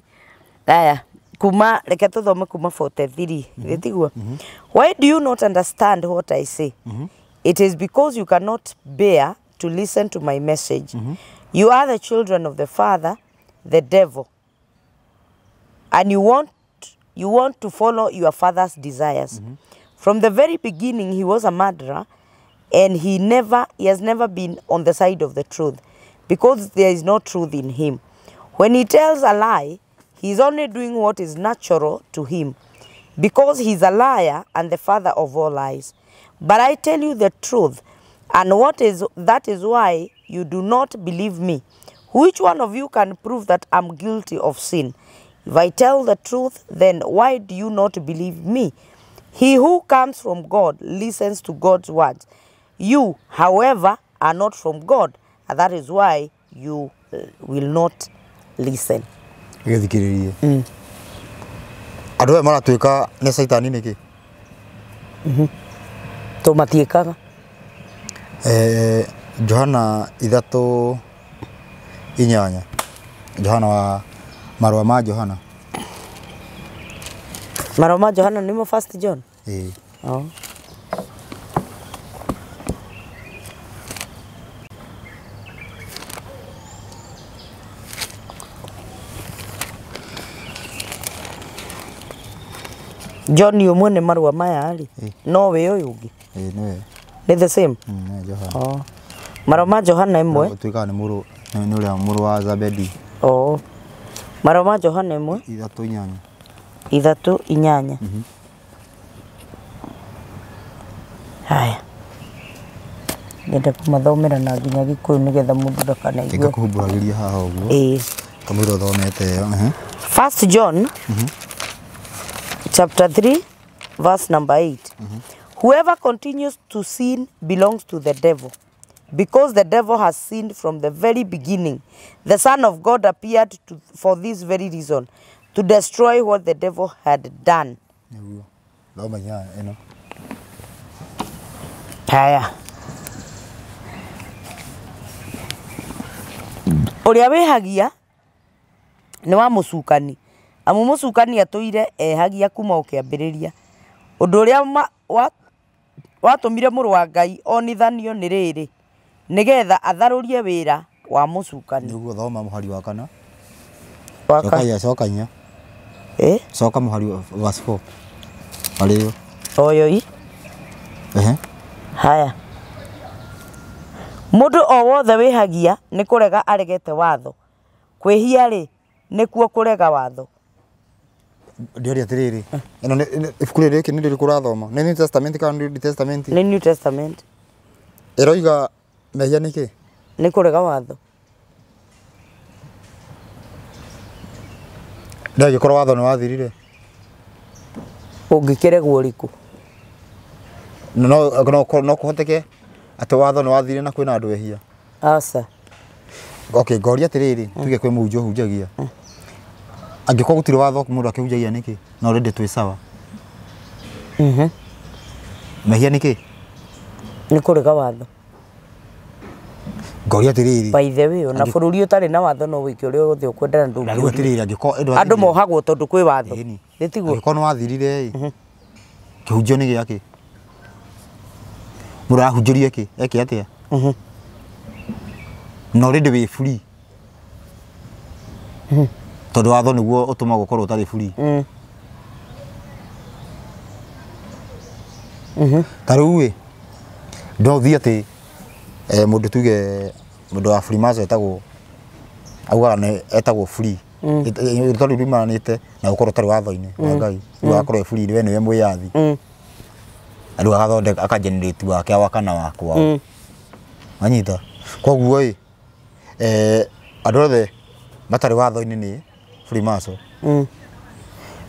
S1: Aya, kuma reke tũthome kuma 43. Gĩtiguo? Why do you not understand what I say? It is because you cannot bear to listen to my message. You are the children of the father, the devil, and you want to follow your father's desires. From the very beginning, he was a murderer, and he has never been on the side of the truth, because there is no truth in him. When he tells a lie, he is only doing what is natural to him, Because he's a liar and the father of all lies. But I tell you the truth, and what is that is why you do not believe me. Which one of you can prove that I'm guilty of sin? If I tell the truth, then why do you not believe me? He who comes from God listens to God's words. You, however, are not from God, and that is why you will not listen.
S2: Gĩthikĩrĩrie. Andũ aya maratuĩka nĩ caitani nĩkĩ?
S1: To matiĩkaga.
S2: Johana 3:8. Johana wa marũa ma Johana.
S1: Marũa ma Johana nĩmo First John?
S2: Ĩĩ.
S1: Oh. John ũmwe nĩ marũa maya rĩ, no we ũyũ ũngĩ.
S2: Ĩĩ nĩwe.
S1: Nĩ the same?
S2: Nĩ Johana.
S1: Oh. Marũa ma Johana 1.
S2: Ũtuĩkaga nĩ mũrũ nĩ ũrĩa mũrũ wa Zabedi.
S1: Oh. Marũa ma Johana 1.
S2: 3:8.
S1: 3:8. Haya. Ngenda kũmathomera na nginya Gĩkũyũ nĩgetha mũndũ ndakanaigua.
S2: Ngakũhumbũragĩria haha ũguo.
S1: Ĩĩ.
S2: Kamũira ũthomete ĩyo.
S1: First John chapter 3 verse number 8. Whoever continues to sin belongs to the devil, because the devil has sinned from the very beginning. The Son of God appeared for this very reason, to destroy what the devil had done.
S2: Nĩguo. Thoma inya ĩno.
S1: Haya. Ũrĩa wĩhagia nĩ wa mũcukani, amu mũcukani atũire ehagia kuma ũkĩambĩrĩria. Ũndũ ũrĩa watũmire mũrũ wa Ngai onithanio nĩ rĩrĩ, nĩgetha atharũrie wĩra wa mũcukani.
S2: Nĩguo thoma mũhari wa kana. Coka inya. Coka mũhari wa verse 4. Arĩyo.
S1: Oyo i. Haya. Mũndũ o wothe wĩhagia nĩ kũrega aregete watho. Kwĩhia rĩ nĩkuo kũrega watho.
S2: Ndĩoria atĩrĩrĩ, ĩno nĩ ibuku rĩrĩ nĩ rĩrĩkũ ũrathoma? Nĩ New Testament kana nĩ Old Testament?
S1: Nĩ New Testament.
S2: Ĩroiga mehia nĩ kĩ?
S1: Nĩ kũrega watho.
S2: Ndangĩkorwo watho nĩ wathirire.
S1: Ũngĩkĩregwo ũrĩkũ?
S2: No kũhoteke atĩ watho nĩ wathirire na kwĩna andũ ehia.
S1: Aca.
S2: Okay, ngoria atĩrĩrĩ, tuge kwĩ mũhunjia ũhunjagia. Angĩkorwo gũtirĩ watho mũndũ akĩhunjagia nĩkĩ? Na already twĩ sawa. Mehia nĩkĩ?
S1: Nĩ kũrega watho.
S2: Ngoria atĩrĩrĩ.
S1: By the way, ona bũrũri ũtarĩ na watho no wĩke ũrĩa wothe ũkwenda na
S2: ndũngĩũrio. Atĩrĩrĩ, angĩkorwo
S1: andũ mohagwo tondũ kwĩ watho. Nĩ tiguo?
S2: Angĩkorwo nĩ wathirire ĩ, kĩhunjio nĩ gĩakĩ? Mũndũ arahunjĩrio kĩ? Eke atĩa? Na already wĩ free. Tondũ watho nĩguo ũtũmaga ũkorwo ũtarĩ free. Ta rĩu ĩ, no ũthiĩ atĩ mũndũ tuge mũndũ wa Freemason etagwo augaga nĩ etagwo free. Rĩtwa rĩu riumanĩte na gũkorwo ũtarĩ watho-inĩ wa Ngai. Rĩu agakorwo e free, we nĩwe mwĩyathi. Rĩu agathondeka akagenerate wake wa kana wa kwao. Wanyita? Koguo ĩ, andũ othe matarĩ watho-inĩ nĩ Freemason.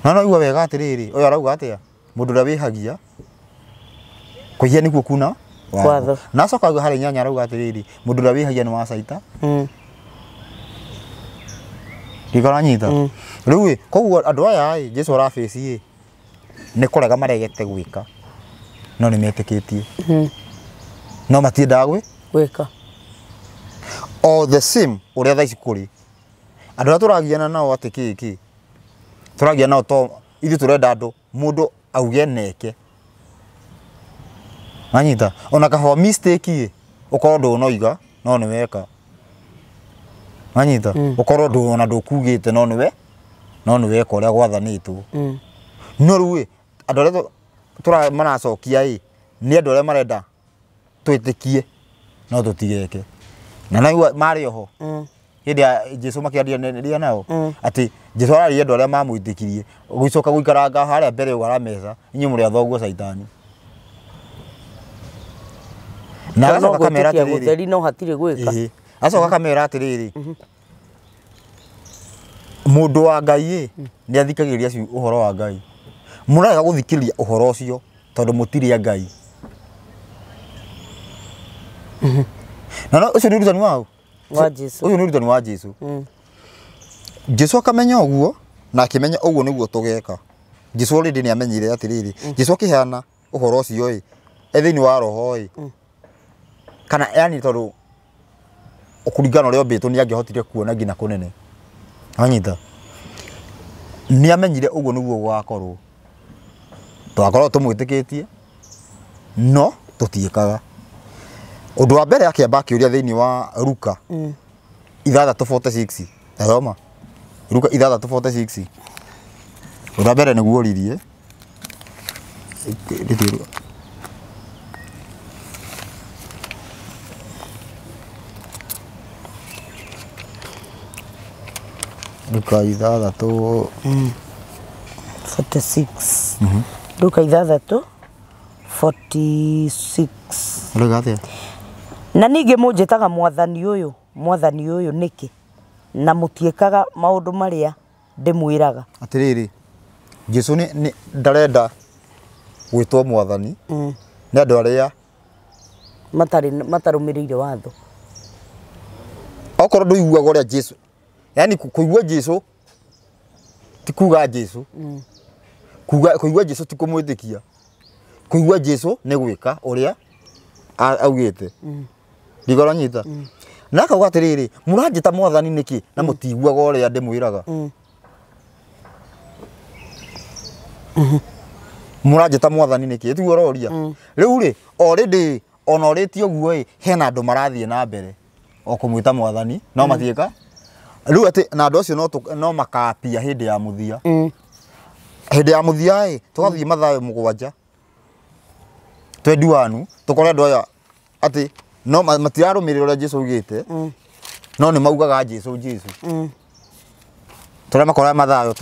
S2: No no igua wega atĩrĩrĩ, ũyũ arauga atĩa? Mũndũ ũrĩa wĩhagia kwĩhia nĩkuo kuna
S1: watho.
S2: Na acoka auga harĩ 8 arauga atĩrĩrĩ, mũndũ ũrĩa wĩhagia nĩ wa caita. Ndikũranyita. Rĩu ĩ, koguo andũ aya ĩ, Jesũ arabaci ĩ, nĩ kũrega maregete gwĩka, no nĩ metĩkĩtie. No matiendaga
S1: gwĩka.
S2: All the same ũrĩa thaa ici kũrĩ andũ arĩa tũragiana nao atĩ kĩ kĩ tũragia nao to ithuĩ tũrenda andũ mũndũ auge neke. Wanyita? Ona kahũa mistake ĩ, ũkorwo ndũnoiga no nĩ weka. Wanyita? Ũkorwo ona ndũkugĩte no nĩwe no nĩ weka ũrĩa gwathanĩtwo. No rĩu ĩ, andũ arĩa maracokia ĩ, nĩ andũ arĩa marenda twĩtĩkie no tũtigeke. Na naigua marĩ oho. Hĩndĩ ya Jesu makĩaria nao atĩ Jesu araria andũ arĩa mamwĩtĩkirie gũcoka gũikaranga harĩa mbere ũgara meza inyuĩ mũrĩ a thoguo Caitani. Na agacoka kamera atĩrĩrĩ
S1: gũtheri no hatirĩ gwĩka.
S2: Acoka kamera atĩrĩrĩ mũndũ wa Ngai nĩ athikagĩrĩria ũhoro wa Ngai. Mũrarega gũthikĩrĩria ũhoro ũcio tondũ mũtirĩ a Ngai. Na ũcio nĩ ũrutani wao
S1: wa Jesu.
S2: Ũyũ nĩ ũrutani wa Jesu. Jesu akamenya ũguo na akĩmenya ũguo nĩguo tũgeka. Jesu already nĩ amenyire atĩrĩrĩ Jesu akĩheana ũhoro ũcio ĩ thĩinĩ wa roho ĩ kana yani tondũ kũringana ũrĩa ombĩtwo nĩ angĩahotire kuona nginya kũnene. Anyita nĩ amenyire ũguo nĩguo gũgakorwo. Twakorwo tũmwĩtĩkĩtie no tũtiĩkaga. Ũndũ wa mbere akĩamba akĩũria thĩinĩ wa Luka 6:46. Thoma Luka 6:46. Ũndũ wa mbere nĩguo ũririe. Luka 6:46.
S1: Luka 6:46.
S2: Luka atĩa?
S1: Na ningĩ mũnjĩtaga mwathani ũyũ nĩkĩ na mũtiĩkaga maũndũ marĩa ndĩmwĩraga.
S2: Atĩrĩrĩ Jesu nĩ ndarenda gwĩtwo mwathani nĩ andũ arĩa
S1: matarũmĩrĩire watho.
S2: Okorwo ndũiguaga ũrĩa Jesu yani kũigua Jesu ti kuga Jesu. Kũigua Jesu ti kũmwĩtĩkia. Kũigua Jesu nĩ gwĩka ũrĩa augĩte. Ndigora nyita. Na akauga atĩrĩrĩ mũranjĩta mwathani nĩkĩ na mũtiguaga ũrĩa ndĩmwĩraga. Mũranjĩta mwathani nĩkĩ tiguo ũroria. Rĩu rĩ already ona ũrĩtie ũguo ĩ hena andũ marathiĩ na mbere o kũmwĩta mwathani no matiĩka. Rĩu atĩ na andũ acio no makapia hĩndĩ ya mũthia. Hĩndĩ ya mũthia ĩ tũgathiĩ Mathayo 7 21 tũkore andũ aya atĩ no matirarũmĩrĩra ũrĩa Jesu augĩte no nĩ maugaga Jesu Jesu. Tũrĩa makora Mathayo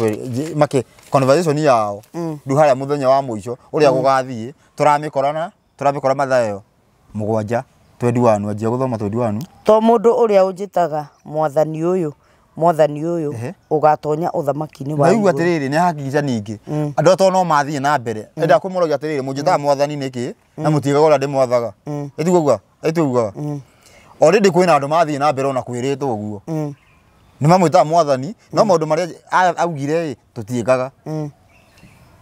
S2: make conversation yao rĩu harĩa mũthenya wa mũico ũrĩa gũgathiĩ tũramĩkora Mathayo 7 21. Anjia gũthoma 21.
S1: To mũndũ ũrĩa ũnjĩtaga mwathani ũyũ ũgatonya ũthamaki-inĩ wa
S2: igũrũ. Na atĩrĩrĩ nĩ hakikisha ningĩ andũ to no mathiĩ na mbere enda kũmũrogia atĩrĩrĩ mũnjĩtaga mwathani nĩkĩ na mũtiĩkaga ũrĩa ndĩmwathaga. Ĩtiguo ĩtiguo already kwĩna andũ mathiĩ na mbere ona kwĩrĩtwo ũguo nĩ mamwĩtaga mwathani no maũndũ marĩa augire ĩ tũtiĩkaga.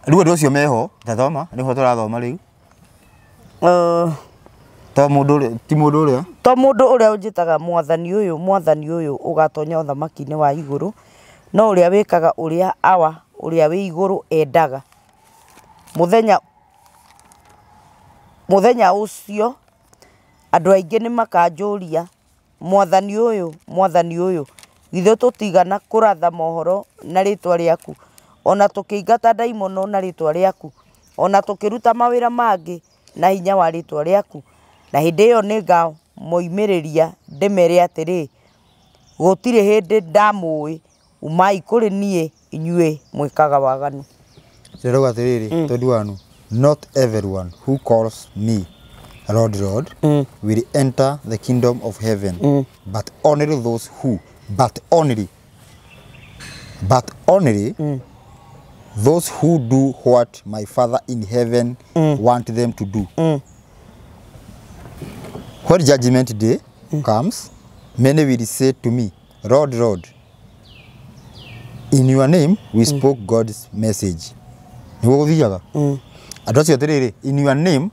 S2: Rĩu andũ acio meho tathoma nĩho tũrathoma rĩu. To mũndũ ti mũndũ ũrĩa
S1: to mũndũ ũrĩa ũnjĩtaga mwathani ũyũ ũgatonya ũthamaki-inĩ wa igũrũ no ũrĩa wĩkaga ũrĩa awa ũrĩa wĩ igũrũ endaga. Mũthenya ũcio andũ aingĩ nĩ makanjũria mwathani ũyũ githĩ tũtigana kũratha mohoro na rĩtwa rĩaku ona tũkĩingata ndaimono na rĩtwa rĩaku ona tũkĩruta mawĩra mangĩ na hinya wa rĩtwa rĩaku. Na hĩndĩ ĩyo nĩngamoimĩrĩria ndĩmere atĩrĩ gũtirĩ hĩndĩ ndamũĩ umai kũrĩ niĩ inyuĩ mwĩkaga waganu.
S2: Ndĩrauga atĩrĩrĩ 21 not everyone who calls me Lord Lord will enter the kingdom of heaven but only those who but only those who do what my Father in heaven want them to do. When judgment day comes, many will say to me, Lord, Lord, in your name we spoke God's message. Nĩguo gũthiaga. Andũ acio atĩrĩrĩ in your name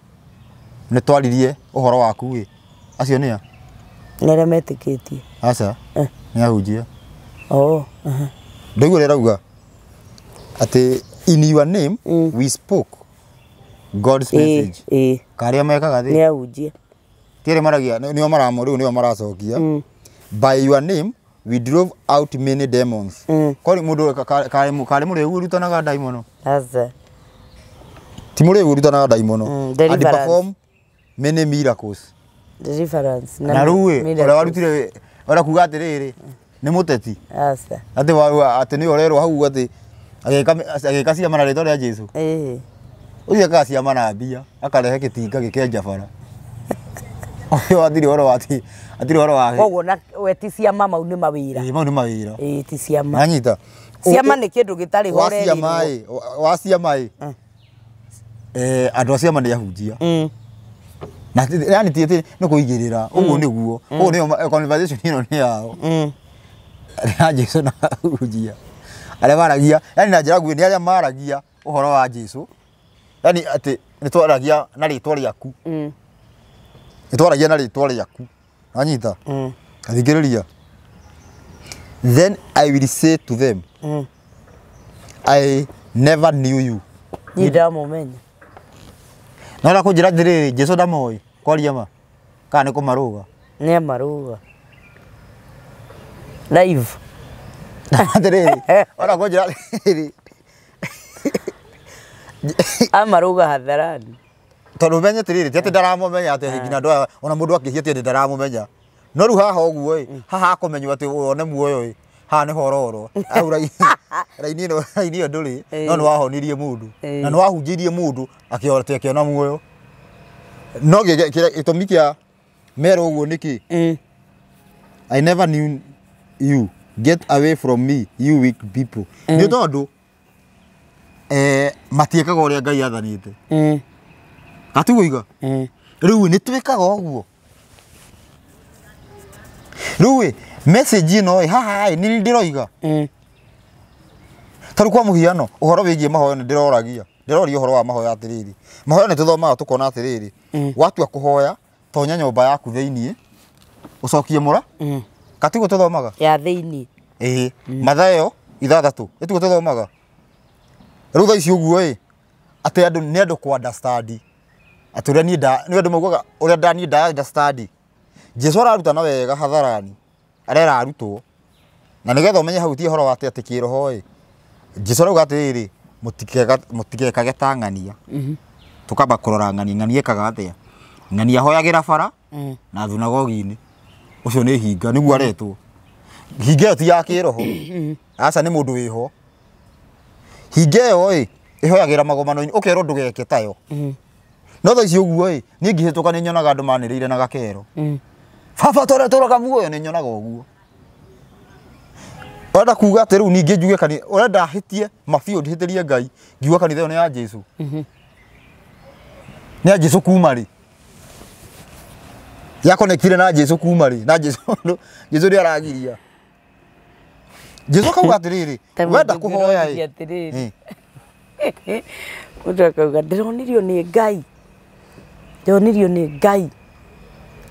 S2: nĩ twaririe ũhoro waku ĩ acio nĩa?
S1: Nĩ arĩa metĩkĩtie.
S2: Aca nĩ ahunjia. Ndũigua ũrĩa ĩrauga atĩ in your name we spoke God's message. Karĩa mekaga thĩ?
S1: Nĩ ahunjia.
S2: Ti arĩa maragia nĩo maramo rĩu nĩo maracokia. By your name we drove out many demons. Kori mũndũ karĩ mũrĩu ũrutanaga ndaimono.
S1: Aca.
S2: Ti mũrĩu ũrutanaga ndaimono. And perform many miracles.
S1: Deliverance.
S2: Na rĩu ĩ ũrĩa warutire ũrĩa kuga atĩrĩrĩ Nĩ mũteti.
S1: Aca.
S2: Atĩ atĩ nĩ ũrerwo hau atĩ agĩka ciama na rĩtwa rĩa Jesu.
S1: Ĩĩ.
S2: Ũcio ekaga ciama na mbia, akarehe gĩtinga gĩkenja bara. Ũcio atirĩ ũhoro wa atĩ atirĩ ũhoro wa
S1: Koguo na we ti ciama mau nĩ mawĩra.
S2: Ĩĩ, mau nĩ mawĩra.
S1: Ĩĩ ti ciama.
S2: Nanyita.
S1: Ciama nĩ kĩndũ gĩtarĩ ho
S2: Wa ciama ĩ, wa ciama ĩ. Andũ a ciama nĩ ahunjia. Na yani ti atĩ nĩ kũigĩrĩra, ũguo nĩguo. Ũguo nĩyo conversation ĩno nĩ yao. Ya Jesu na ahunjia. Arĩa maragia, yani na njĩra nguhĩ nĩ arĩa maragia ũhoro wa Jesu. Yani atĩ nĩ twaragia na rĩtwa rĩaku. Nĩ twaragia na rĩtwa rĩaku. Wanyita? Athikĩrĩria. Then I will say to them, I never knew you.
S1: Niĩ ndamũmenya.
S2: No ũrenda kũnjĩra atĩrĩrĩ, Jesu ndamoĩ kwaria ma kana nĩ kũmarũga?
S1: Nĩ amarũga. Live.
S2: Atĩrĩrĩ, ũrenda kũnjĩra atĩrĩrĩ,
S1: Amarũga hadharani.
S2: Tondũ ũmenye atĩrĩrĩ, ti atĩ ndaramũmenya atĩ nginya andũ aya ona mũndũ akĩhia ti atĩ ndaramũmenya. No rĩu haha ũguo ĩ, haha akũmenywo atĩ wone muoyo ĩ, haha nĩho ũrorwo. Hau raini ĩno raini ĩyo ndũrĩ, no nĩ wahonirie mũndũ. Na nĩ wahunjĩirie mũndũ atĩ akĩona muoyo. No gĩtũmi kĩa merwo ũguo nĩkĩ? I never knew you. Get away from me, you weak people. Nĩ tondũ matiĩkaga ũrĩa Ngai athanĩte. Gatiguo iga? Rĩu nĩ twĩkaga ũguo. Rĩu ĩ, message ĩno ĩ, haha ĩ, nĩ ndĩroiga. Ta rĩu kwa mũhiano, ũhoro wĩgiĩ mahoya nĩ ndĩroragia. Ndĩroria ũhoro wa mahoya atĩrĩrĩ. Mahoya nĩ tũthomaga tũkona atĩrĩrĩ. Watua kũhoya, tonya nyũmba yaku thĩiniĩ, ũcokie mũra. Katiguo tũthomaga?
S1: Ya thĩiniĩ.
S2: Ĩĩ, Mathayo 6. Ĩtiguo tũthomaga? Rĩu thaa ici ũguo ĩ, atĩ andũ nĩ andũ kũ understand. Atĩ ũrĩa niĩ nĩ andũ maugaga ũrĩa niĩ nda understand. Jesu ararutana wega hadharani, arera arutwo. Na nĩgetha ũmenye hau ti ũhoro wa atĩ kĩroho ĩ. Jesu arauga atĩrĩrĩ, mũtigekage ta ng'ania. Tũkamba kũrora ng'ania, ng'ania ĩkaga atĩa? Ng'ania ahoyagĩra bara na thunagogi-inĩ. Ũcio nĩ hinga, nĩguo aretwo. Hinga ĩyo ti ya kĩroho. Aca nĩ mũndũ wĩho. Hinga ĩyo ĩ, ĩhoyagĩra magomano-inĩ, ũkerwo ndũgeke tayo. No thaa ici ũguo ĩ, niĩ ngĩhĩtũka nĩ nyonaga andũ manĩrĩire na gakero. Baba tũrĩa tũraga muoyo nĩ nyonaga ũguo. Ũrenda kuga atĩ rĩu ningĩ njuge kanitha, ũrenda hĩtie mabiũ ndĩhĩtĩrie Ngai, ngiuga kanitha ĩyo nĩ ya Jesu. Nĩ ya Jesu kuma rĩ? Ya connectire na Jesu kuma rĩ? Na Jesu Jesu nĩ aragiria. Jesu akauga atĩrĩrĩ, wenda kũhoya ĩ.
S1: Mũndũ akauga ndĩronirio nĩ Ngai. Ndĩronirio nĩ Ngai.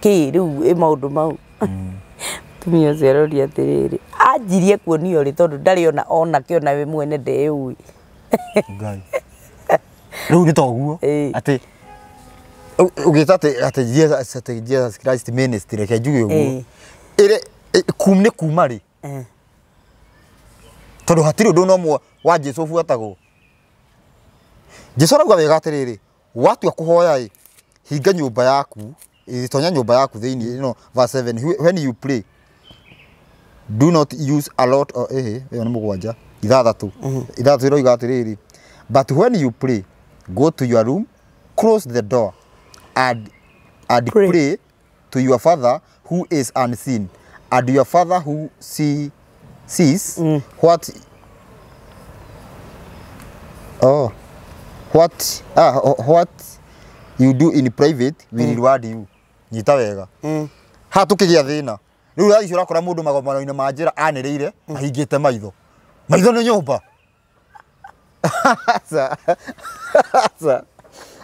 S1: Kĩ rĩu ĩ maũndũ mau. Mũtumia ũcio aroria atĩrĩrĩ, anjirie kuonio rĩ tondũ ndarĩ ona ona kĩona we mwene ndeyũĩ.
S2: Ngai. Rĩu nĩ toguo atĩ ũgĩta atĩ Jesus, atĩ Jesus Christ ministry reke njuge ũguo. Ĩrĩ nĩ kuma rĩ? Tondũ hatirĩ ũndũ no mwe wa Jesu ũbuatagwo. Jesu arauga wega atĩrĩrĩ, watua kũhoya ĩ, hinga nyũmba yaku, tonya nyũmba yaku thĩiniĩ, no verse 7, when you pray, do not use a lot of, ĩyo nĩ mũgwanja, ithathatũ. Ithathatũ ĩroiga atĩrĩrĩ, but when you pray, go to your room, close the door, and pray to your father who is unseen, and your father who sees what what you do in private will reward you. Nyita wega. Ha tukigĩa thĩna. Rĩu thaa ici ũrakora mũndũ magomano-inĩ ma njĩra anĩrĩire ahingĩte maitho. Maitho nĩ nyũmba. Aca. Aca.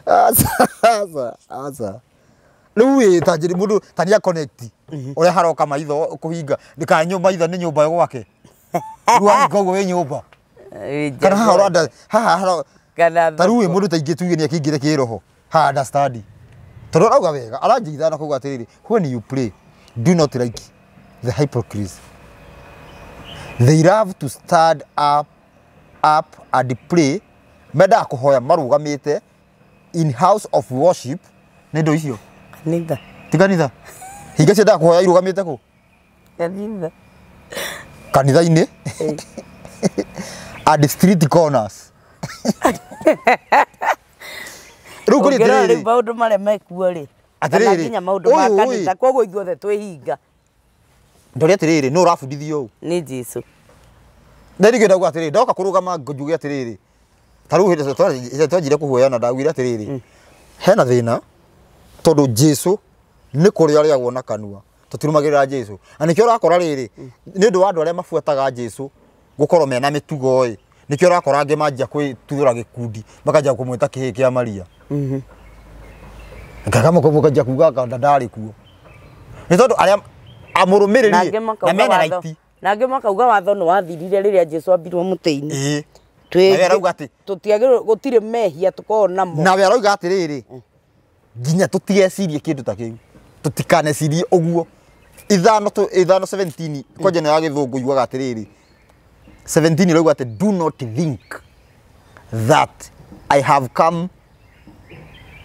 S2: Aca. Aca. Rĩu ĩ ta njĩra mũndũ ta nĩ connect. Ũrĩa haroka maitho kũhinga. Ndĩkanyo maitho nĩ nyũmba gwake. Rĩu ahinga ũguo wĩ nyũmba. Kana haha ũranda haha
S1: Kana
S2: ta rĩu mũndũ ta ingĩ tuge nĩ akĩingĩre kĩroho. Ha understand. Tondũ arauga wega, aranjigithana kuuga atĩrĩrĩ, when you pray, do not like the hypocrites. They love to stand up and pray. Mendaga kũhoya marũgamĩte in house of worship. Nĩ indo icio?
S1: Kanitha.
S2: Ti kanitha. Hinga ciendaga kũhoya irũgamĩte kũ?
S1: Kanitha.
S2: Kanitha-inĩ and street corners. Rĩu kũrĩ
S1: Ũngĩrora
S2: atĩrĩrĩ
S1: rĩu maũndũ marĩa mekuo rĩ, kana
S2: Atĩrĩrĩ,
S1: nginya maũndũ ma
S2: ũyũ,
S1: kanitha, koguo ithuothe twĩhinga.
S2: Ndore atĩrĩrĩ, nũ ũrabundithio ũũ?
S1: Nĩ Jesũ.
S2: Na ningĩ ndauga atĩrĩrĩ, ndoka kũrũgama njuge atĩrĩrĩ, ta rĩu hĩndĩ ĩrĩa twanjire kũhoyana ndaugire atĩrĩrĩ, hena thĩna tondũ Jesũ nĩ kũrĩa arĩagwo na kanua, tũtirũmagĩrĩra Jesũ. Na nĩkĩo ũrakora rĩrĩ, nĩ ũndũ wa andũ arĩa mabuataga Jesũ gũkorwo mena mĩtugo ĩ, nĩkĩo ũrakora angĩ manjia kwĩtuthũra gĩkundi, makanjia kũmwĩta kĩhĩĩ kĩa Maria. Ngakamũkanjia kuga anga ndarĩ kuo. Nĩ tondũ arĩa amũrũmĩrĩri
S1: Na angĩ
S2: na
S1: makauga
S2: mena
S1: watho,
S2: raiti.
S1: na angĩ makauga watho nĩ wathirire rĩrĩa Jesũ ambirwo mũtĩ-inĩ.
S2: Ĩĩ.
S1: Twĩ-
S2: Na we arauga atĩ
S1: tũtiagĩrĩirwo, gũtirĩ mehia tũkoragwo namo.
S2: Nawe arauga atĩrĩrĩ, nginya tũtigecirie kĩndũ ta kĩu, tũtikanecirie ũguo. Ithano tu ithano 17 kwanja ĩno ya gĩthũngũ yugaga atĩrĩrĩ, 17 ĩrauga atĩ do not think that I have come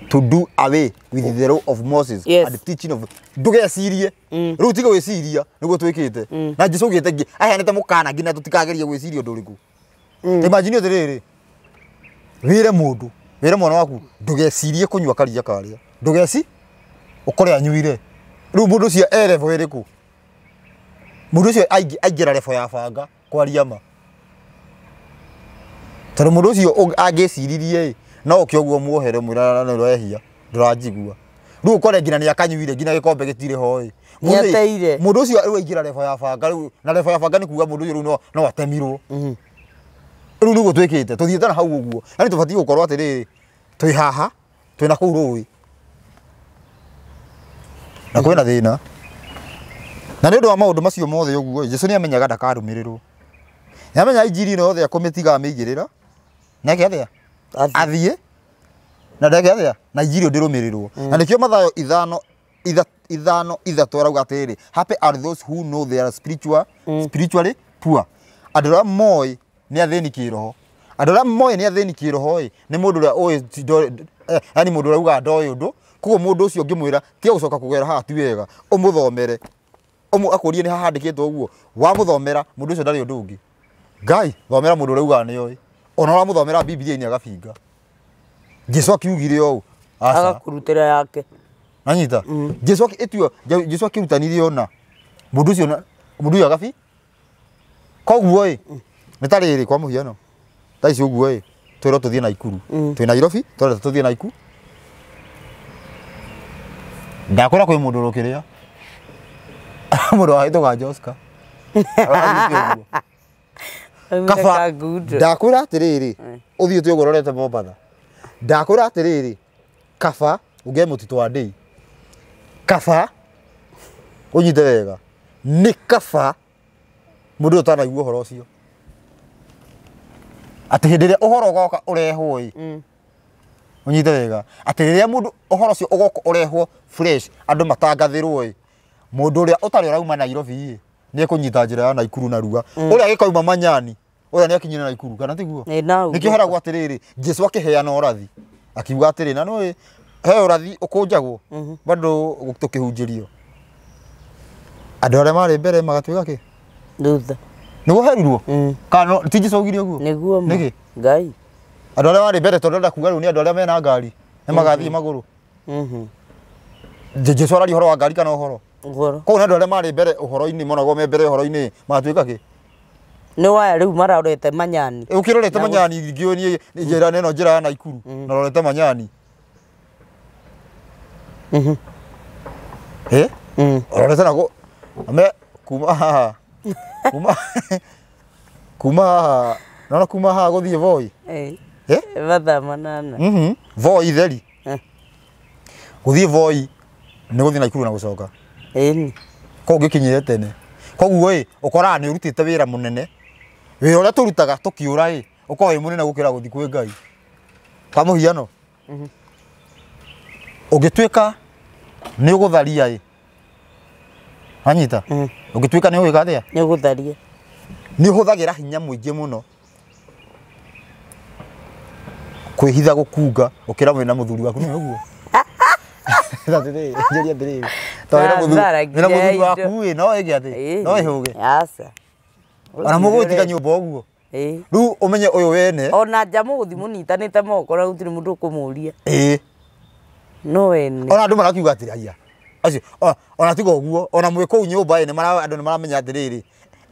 S2: to do away with the law of Moses
S1: Yes.
S2: and the teaching of ndũgecirie rĩu tiga gwĩciria nĩguo twĩkĩte na Jesũ augĩte aheanĩte mũkana nginya tũtikagerie gwĩciria ũndũ ũrĩkũ. Imagine atĩrĩrĩ, wĩre mũndũ, wĩre mwana waku ndũgecirie kũnyua karia karĩa, ndũgeci ũkore anyuire. Rĩu mũndũ ũcio e level ĩrĩkũ? Mũndũ ũcio aingĩra level ya banga kwaria ma, tondũ mũndũ ũcio angĩciririe ĩ, no ũke ũguo muohere mwĩra nĩ ũrehia ndũranjigua. Rĩu ũkore nginya nĩ akanyuire nginya gĩkombe gĩtirĩ ho ĩ.
S1: Nĩateire.
S2: Mũndũ ũcio rĩu aingĩra level ya banga rĩu, na level ya banga nĩ kuga mũndũ ũcio rĩu no atemirwo. Rĩu nĩguo twĩkĩte tũthiĩte na hau ũguo, yaani tũbatiĩ gũkorwo atĩrĩrĩ, twĩ haha twĩna kũu rũĩ na kwĩna thĩna. Na nĩ ũndũ wa maũndũ macio mothe ũguo, Jesũ nĩ amenyaga ndakarũmĩrĩrwo. Nĩ amenya injiri ĩno yothe akũmĩtiga amĩigĩrĩra neke atĩa, athiĩ na ndeke atĩa, na injiri ĩyo ndĩrũmĩrĩrwo. Na nĩkĩo Mathayo 5:3 arauga atĩrĩrĩ, happy are those who know they are spiritually poor. Andũ arĩa moĩ nĩ athĩni kĩroho. Andũ arĩa moĩ nĩ athĩni kĩroho ĩ, nĩ mũndũ ũrĩa ũĩ, yaani mũndũ ũrĩa ugaga ndoĩ ũndũ. Koguo mũndũ ũcio ũngĩmwĩra tiga gũcoka kũgera haha ti wega, ũmũthomere, akũrie nĩ haha handĩkĩtwo ũguo, wamũthomera mũndũ ũcio ndarĩ ũndũ ũngĩ. Ngai thomera mũndũ ũrĩa ugaga nĩ oĩ, ona ũramũthomera Bibilia-inĩ agabinga. Jesũ akiugire ũũ, aca.
S1: Agakũrutĩra yake.
S2: Nanyita? Jesũ ĩtuo, Jesũ akĩrutanire ona mũndũ ũcio mũndũ ũyũ agabi. Koguo ĩ, nĩ ta rĩrĩ kwa mũhiano, thaa ici ũguo ĩ, twĩrwo tũthiĩ Naikuru. Twĩ Nairobi, twĩrwo tũthiĩ Naikuru. Ndakwĩra kwĩ mũndũ ũrũkĩrĩa. Mũndũ wahĩtũka Joska. Kaba, ndakwĩra atĩrĩrĩ, ũthiĩte ũguo ũrorete Mombatha. Ndakwĩra atĩrĩrĩ, kaba ũngĩe mũtitũ wa Ndĩi. Kaba ũnyite wega, nĩ kaba mũndũ ũyũ ũtanaigua ũhoro ũcio. Atĩ hĩndĩ ĩrĩa ũhoro ũgoka ũrehwo ĩ, ũnyite wega, atĩ rĩrĩa mũndũ ũhoro ũcio ũgoka ũrehwo fresh, andũ matangathĩrwo ĩ, mũndũ ũrĩa ũtarĩ ũrauma Nairobi ĩ, nĩ ekũnyita njĩra ya Naikuru narua. Ũrĩa agĩkauma Manyani, ũrĩa nĩ akinyire Naikuru, kana tiguo? Nĩkĩo heragwo atĩrĩrĩ, Jesũ akĩheana ũrathi, akiuga atĩrĩ, na nĩũĩ he ũrathi ũkũnjagwo bado tũkĩhunjĩrio. Andũ arĩa marĩ mbere magatuĩka kĩ?
S1: Thutha.
S2: Nĩguo herirwo? Kana ti Jesũ augire ũguo?
S1: Nĩguo ma.
S2: Nĩkĩ?
S1: Ngai.
S2: Andũ arĩa marĩ mbere tondũ ndĩrenda kuga rĩu nĩ andũ arĩa mena ngari, nĩ magathiĩ magũrũ. Jesũ araria ũhoro wa ngari kana ũhoro?
S1: Ũhoro.
S2: Koguo nĩ andũ arĩa marĩ mbere ũhoro-inĩ, monagwo me mbere ũhoro-inĩ, magatuĩka kĩ?
S1: Nĩ waya rĩu marorete Manyani.
S2: Ũkĩrorete Manyani ngĩũĩ niĩ njĩra ĩno njĩra ya Naikuru, na ũrorete Manyani. Ũrorete na ame kuma haha. Kuma haha. Naona kuma haha gũthiĩ Voi.
S1: Mathaa 8.
S2: Voi theri. Gũthiĩ Voi nĩ gũthiĩ Naikuru na gũcoka.
S1: Ĩni.
S2: Koguo ũngĩkinyire tene. Koguo ĩ, ũkoraga nĩ ũrutĩte wĩra mũnene. Wĩra ũrĩa tũrutaga tũkĩũra ĩ, ũkoragwo wĩ mũnene gũkĩra gũthiĩ kwĩ Ngai. Kwa mũhiano, ũngĩtuĩka nĩ ũgũtharia ĩ, wanyita? Ũngĩtuĩka nĩ ũgwĩka atĩa?
S1: Nĩ ũgũtharia.
S2: Nĩ ũhũthagĩra hinya mũingĩ mũno kwĩhitha gũkunga ũkĩra mwĩna mũthuri waku, nĩ ũguo? Atĩrĩrĩ, njũria atĩrĩrĩ, tondũ wĩna mũthuri waku ĩ, no ĩge atĩ, no ĩhũge.
S1: Aca.
S2: Ona mũgũtiga nyũmba ũguo. Rĩu ũmenye ũyũ wene.
S1: Ona nja mũgũthiĩ mũnyitanĩte moko na gũtirĩ mũndũ ũkũmũria. No wene.
S2: Ona andũ marakiuga atĩrĩ aya. Acio ona tiga ũguo ona mwĩ kũu nyũmba ĩ andũ nĩ maramenya atĩrĩrĩ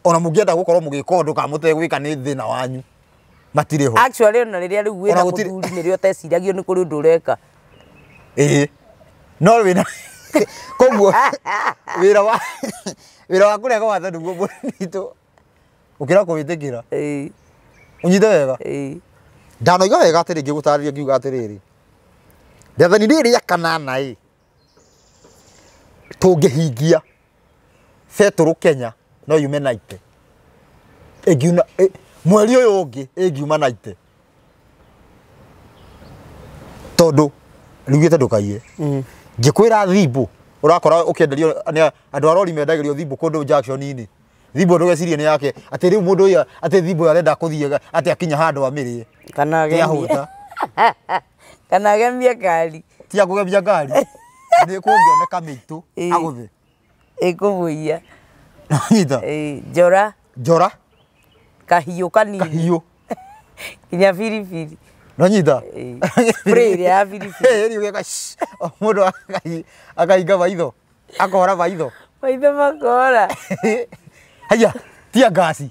S2: ona mũngĩenda gũkorwo mũgĩka ũndũ kana mũtegwĩka nĩ thĩna wanyu. Matirĩ ho.
S1: Actually ona rĩrĩa rĩu wĩna mũthuri nĩrĩo ũteciragio nĩ kũrĩ ũndũ ũreka.
S2: No wĩna koguo wĩra wa kũrega watho nĩguo mũritũ ũkĩra kũwĩtĩkĩra. Ũnyite wega. Ndanoiga wega atĩrĩ ngĩgũtarĩria ngiuga atĩrĩrĩ rĩathani rĩrĩ rĩa kanana ĩ tũngĩhingia betũrũ Kenya no yume 90 ĩngiuna mweri ũyũ ũngĩ ĩngiuma 90 tondũ riugĩte ndũkaiye. Ngĩkwĩra thimbu ũrakora ũkĩenderio andũ a rori mendagĩrio thimbu kũndũ junction-inĩ. Thimbu ndũgecirie nĩ yake atĩ rĩu mũndũ ũyũ atĩ thimbu arenda kũthiĩ atĩ akinya handũ amĩrĩe
S1: kana agemie. Kana agemie ngari.
S2: Ti akũgemia ngari nĩ kũngĩoneka mĩitũ agũthe
S1: ĩkũmũiya.
S2: Nyita.
S1: Njora.
S2: Njora.
S1: Kahiũ kanini.
S2: Kahiũ.
S1: Nginya biribiri.
S2: Nonyita.
S1: Spray ĩrĩa ya biribiri.
S2: Ĩĩ ũgeka mũndũ akahinga maitho akora maitho.
S1: Maitho makora.
S2: Haya tia ngasi.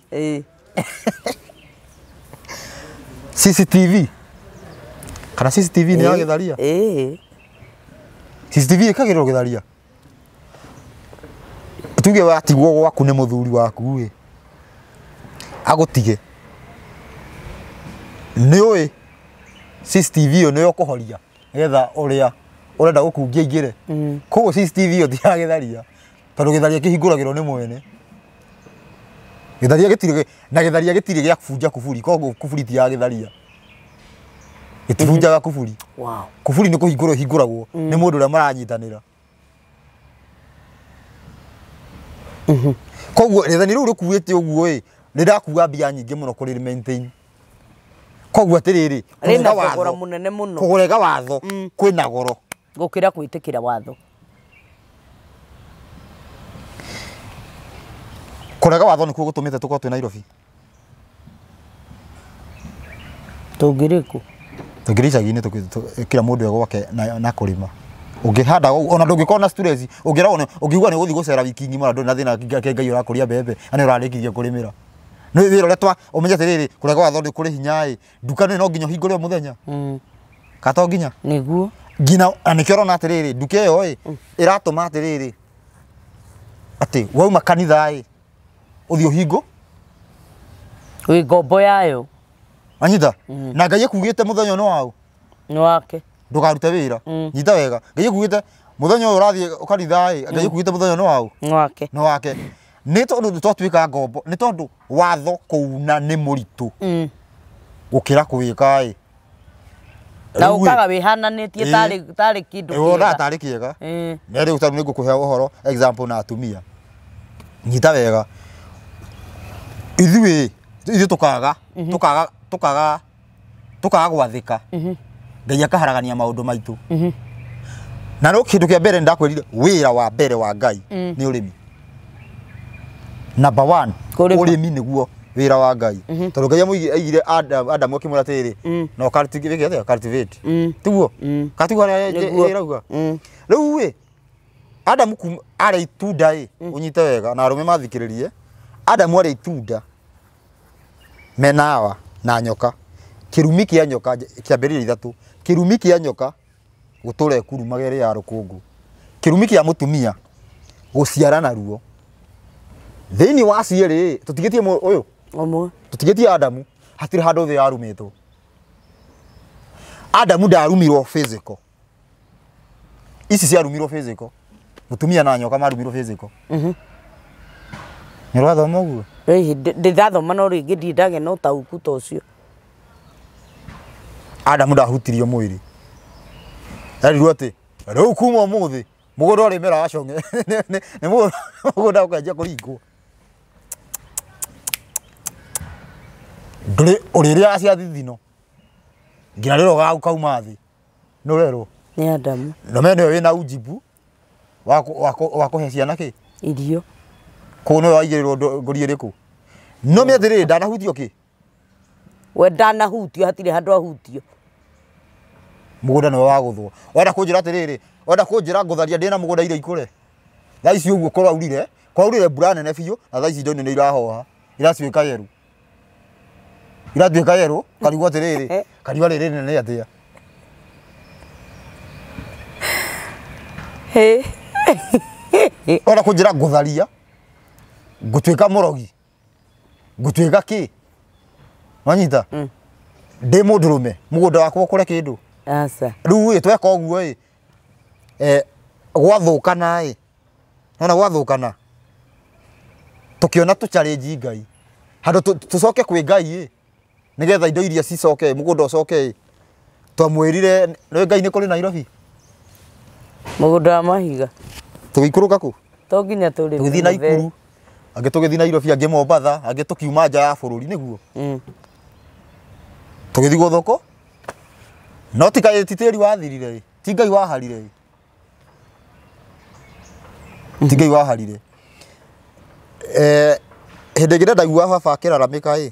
S2: CCTV. Kana CCTV nĩ ya gĩtharia? CCTV ĩkagĩrwo gĩtharia. Tuge watigwo gwaku nĩ mũthuri waku ĩ agũtige nĩ ũĩ CCTV ĩyo nĩyo ũkũhoria nĩgetha ũrĩa ũrenda gũkungia aingĩre. Koguo CCTV ĩyo ti ya gĩtharia tondũ gĩtharia kĩhingũragĩrwo nĩ mwene. Gĩtharia gĩtirĩ na gĩtharia gĩtirĩ gĩa kubunja kuburi koguo kuburi ti ya gĩtharia. Gĩtibunjaga kuburi.
S1: Wow.
S2: Kuburi nĩ kũhingũrwo hingũragwo nĩ mũndũ ũrĩa maranyitanĩra. Koguo rĩathani rĩu rĩkuĩte ũguo ĩ rĩrakua mbia nyingĩ mũno kũrĩ maintain. Koguo atĩrĩrĩ
S1: rĩna thogora mũnene mũno.
S2: Kũrega watho kwĩna goro
S1: gũkĩra gwĩtĩkĩra watho.
S2: Kũrega watho nĩkuo gũtũmĩte tũkorwo twĩ Nairobi.
S1: Tũngĩrĩ kũ?
S2: Tũngĩrĩ icagi-inĩ kila mũndũ e gwake na kũrĩma. Ũngĩhanda ona ndũngĩkorwo na stress ũngĩragwo ũngiuga nĩ ũgũthiĩ gũcera wiki ng'ima na ndũrĩ na thĩna Ngai ũrakũria mbembe na nĩ ũrarĩkirie kũrĩmĩra. Nĩ wĩra ũrĩa twa ũmenye atĩrĩrĩ kũrega watho nĩ kũrĩ hinya ĩ nduka nĩ no nginya ũhingũre o mũthenya. Ka to nginya?
S1: Nĩguo.
S2: Nginya na nĩkĩo ũrona atĩrĩrĩ nduka ĩyo ĩ ĩratũma atĩrĩrĩ atĩ wauma kanitha ĩ ũthiĩ ũhingo
S1: wĩ ngombo yayo.
S2: Anyita na Ngai ekugĩte mũthenya nĩ waũ?
S1: Nĩ wake.
S2: Ndũkarute wĩra. Nyita wega. Ngai ekugĩte mũthenya ũyũ ũrathiĩ kanitha ĩ Ngai ekugĩte mũthenya nĩ waũ?
S1: Nĩ wake.
S2: Nĩ wake. Nĩ tondũ twatuĩka ngombo nĩ tondũ watho kũuna nĩ mũritũ gũkĩra kũwĩka ĩ.
S1: Na ũkaga wĩhananĩtie tarĩ kĩndũ
S2: kĩega. Ũronaga tarĩ kĩega. Na rĩu tondũ nĩngũkũhe ũhoro example na atumia. Nyita wega. Ithuĩ tũkaga tũkaga gwathĩka. Ngai akaharagania maũndũ maitũ. Na no kĩndũ kĩa mbere ndakwĩrire wĩra wa mbere wa Ngai nĩ ũrĩmi. Number 1 ũrĩmi nĩguo wĩra wa Ngai. Tondũ Ngai aigire Adamu akĩmwĩra atĩrĩrĩ no cultivate cultivate. Tiguo? Katiguo ĩrauga. Rĩu ĩ Adamu arĩa itunda ĩ ũnyite wega na arũme mathikĩrĩrie Adamu arĩa itunda mena Hawa na nyoka. Kĩrumi kĩa nyoka kĩambĩrĩria ithatũ. Kĩrumi kĩa nyoka gũtũra ĩkurumaga ĩrĩ ya rũkũngũ. Kĩrumi kĩa mũtumia gũciara na ruo. Thĩinĩ wa cierĩ tũtigĩtie ũyũ
S1: ũmwe
S2: tũtigĩtie Adamu hatirĩ handũ thĩ yarumĩtwo. Adamu ndarumirwo physical. Ici ciarumirwo physical. Mũtumia na nyoka marumirwo physical. Nĩ ũrathoma ũguo?
S1: Ndĩrathoma no rĩngĩ ndirĩ ndagĩa na ũtaũku ta ũcio.
S2: Adamu ndahutirio mwĩrĩ. Erirwo atĩ rĩu kuma ũmũthĩ mũgũnda ũrĩmĩra acong'e nĩ mũgũnda ũkanjia kũringwo. Ndũrĩ ũrĩrĩaga cia thithino nginya rĩrĩa ũkauma thĩ nĩ ũrerwo
S1: nĩ Adamu.
S2: Na me nĩwe wĩna ujibu wa kũhe ciana kĩ?
S1: Irio.
S2: Kũu nĩwe waigĩrĩrwo ngũri ĩrĩkũ? No mi atiriri ndanahutio ki?
S1: We ndanahutio hatire handu ahutio.
S2: Mugunda niwe waguthwo. Wenda kunjira atiriri, wenda kunjira ngutharia ndina mugunda irio ikure. Thaa ici uguo kuraurire, kwaurire mbura nene biũ na thaa ici indo nĩ irahoha. Iracuĩka yeru. Iratuĩka yeru, karigwo atiriri, kariwa rĩrĩ nene atia.
S1: He.
S2: Wenda kunjira ngutharia, ngutuĩka mũrogi, ngutuĩka kĩ? Wanyita? Ndĩ mũndũrũme, mũgũnda wakwa ũkũre kĩndũ.
S1: Aca.
S2: Rĩu ĩ tweka ũguo ĩ, gwathũkana ĩ, nona gwathũkana tukiona tu challenge Ngai handũ tucoke kwĩ Ngai ĩ nigetha indo iria cicoke mũgũnda ũcoke ĩ twamwĩrire nĩ Ngai nĩ kũrĩ Nairobi
S1: mũgũnda wa mahiga
S2: tũgĩikũrũka kũ
S1: to nginya tũrĩme
S2: tũgĩthiĩ Naikuru angĩ tũgĩthiĩ Nairobi angĩ Mombatha angĩ tũkiuma nja ya bũrũri nĩguo tũgĩthiĩ gũthoko no ti tĩri wathirire ĩ ti Ngai waharire ĩ ti Ngai waharire hĩndĩ ĩngĩ ndaigua baba akĩraramĩka ĩ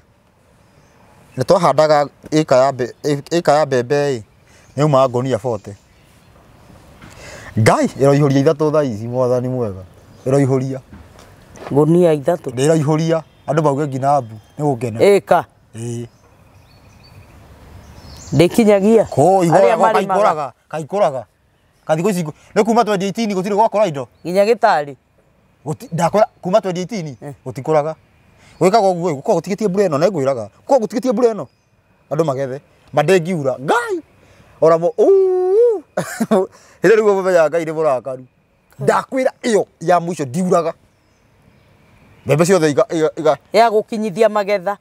S2: nĩ twahandaga ĩka ya mbembe ĩ nĩ yaumaga ngonia 40 Ngai ĩroihũria ithatũ thaa ici mwathani mwega ĩroihũria
S1: ngonia ithatũ
S2: ĩroihũria andũ mauge nginya mbu nĩ gũkena
S1: ĩka
S2: ĩĩ
S1: ndĩkinyagia
S2: kũu kaikũraga kaikũraga kathikũ ici nĩ kuma 2018 gũtirĩ gwakũra indo
S1: nginya gĩtarĩ
S2: ndakora kuma 2018 gũtikũraga gwĩkaga ũguo gũkoragwo gũtigĩtie mbura ĩno na ĩngwĩraga gũkoragwo gũtigĩtie mbura ĩno andũ magethe ma ndĩngiura Ngai ora mo hĩndĩ rĩu mũmenyaga Ngai nĩ mũrakaru ndakwĩra ĩyo ya mũico ndiuraga mbembe ciothe iga
S1: ya gũkinyithia magetha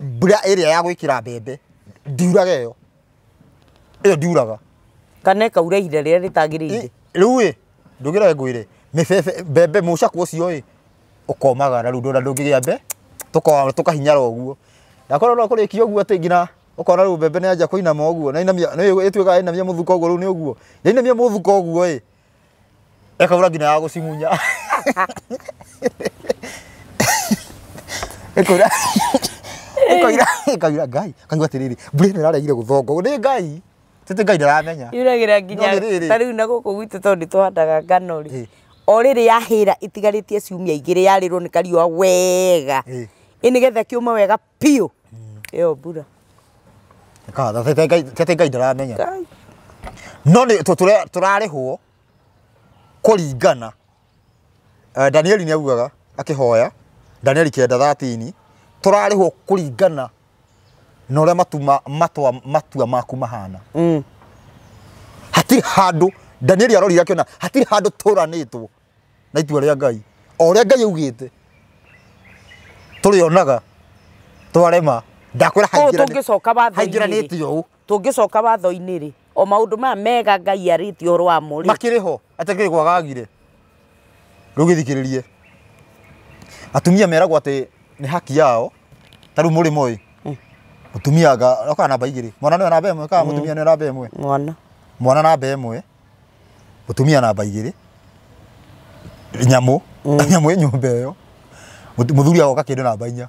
S2: mbura ĩrĩa ya gwĩkĩra mbembe ndiuraga ĩyo ĩyo ndiuraga
S1: kana ĩkaura ihinda rĩrĩa rĩtagĩrĩire
S2: rĩu ĩ ndũngĩra ngwĩre mĩbebe mbembe mũcakwo ũcio ĩ ũkomagara rĩu ndũna ndũngĩgĩa mbe tũkahinyara ũguo ndakorwo no kũrĩkia ũguo atĩ nginya ũkona rĩu mbembe nĩyanjia kũinama ũguo na inamia nĩ ĩtuĩkaga yainamia mũthuko ũguo rĩu nĩ ũguo yainamia mũthuko ũguo ĩ ĩkaura nginya ya gũcimunya ĩkaura ĩkaura ĩkaura Ngai kaigua atĩrĩrĩ mbura ĩno ĩraregire gũthonga nĩ Ngai tete Ngai ndaramenya
S1: yuragĩra nginya ta rĩu na gũkũ gwitũ tondũ nĩtũhandaga ngano rĩ o rĩrĩ yahĩra ĩtigarĩtie ciumia igĩrĩ yarĩrwo nĩ kariũa wega ĩ nĩgetha kĩũme wega biũ ĩyo mbura
S2: tete Ngai ndaramenya no nĩ tũrarĩhwo kũringana Danieli nĩ augaga akĩhoya Danieli 9:13 tũrarĩhwo kũringana na ũrĩa matua maku mahana hatirĩ handũ Danieli arorire akĩona hatirĩ handũ tũranĩtwo na itua rĩa Ngai o ũrĩa Ngai augĩte tũrĩonaga twarema ndakwĩra haingĩranĩte ũũ
S1: tũngĩcoka watho-inĩ rĩ o maũndũ maya mega Ngai arĩtie ũhoro wamo rĩ
S2: makĩrĩ ho atĩ kĩrĩ gwagagire rĩu gĩthikĩrĩrie atumia meragwo atĩ nĩ haki yao ta rĩu mũrĩmo ĩ mutumia anga okaga namba igĩrĩ mwana nĩwe namba ĩmwe kana mutumia nĩwe namba ĩmwe mwana namba ĩmwe mutumia namba igĩrĩ nyamũ nyamũ ĩ nyũmba ĩyo mũthuri agoka kĩndũ namba inya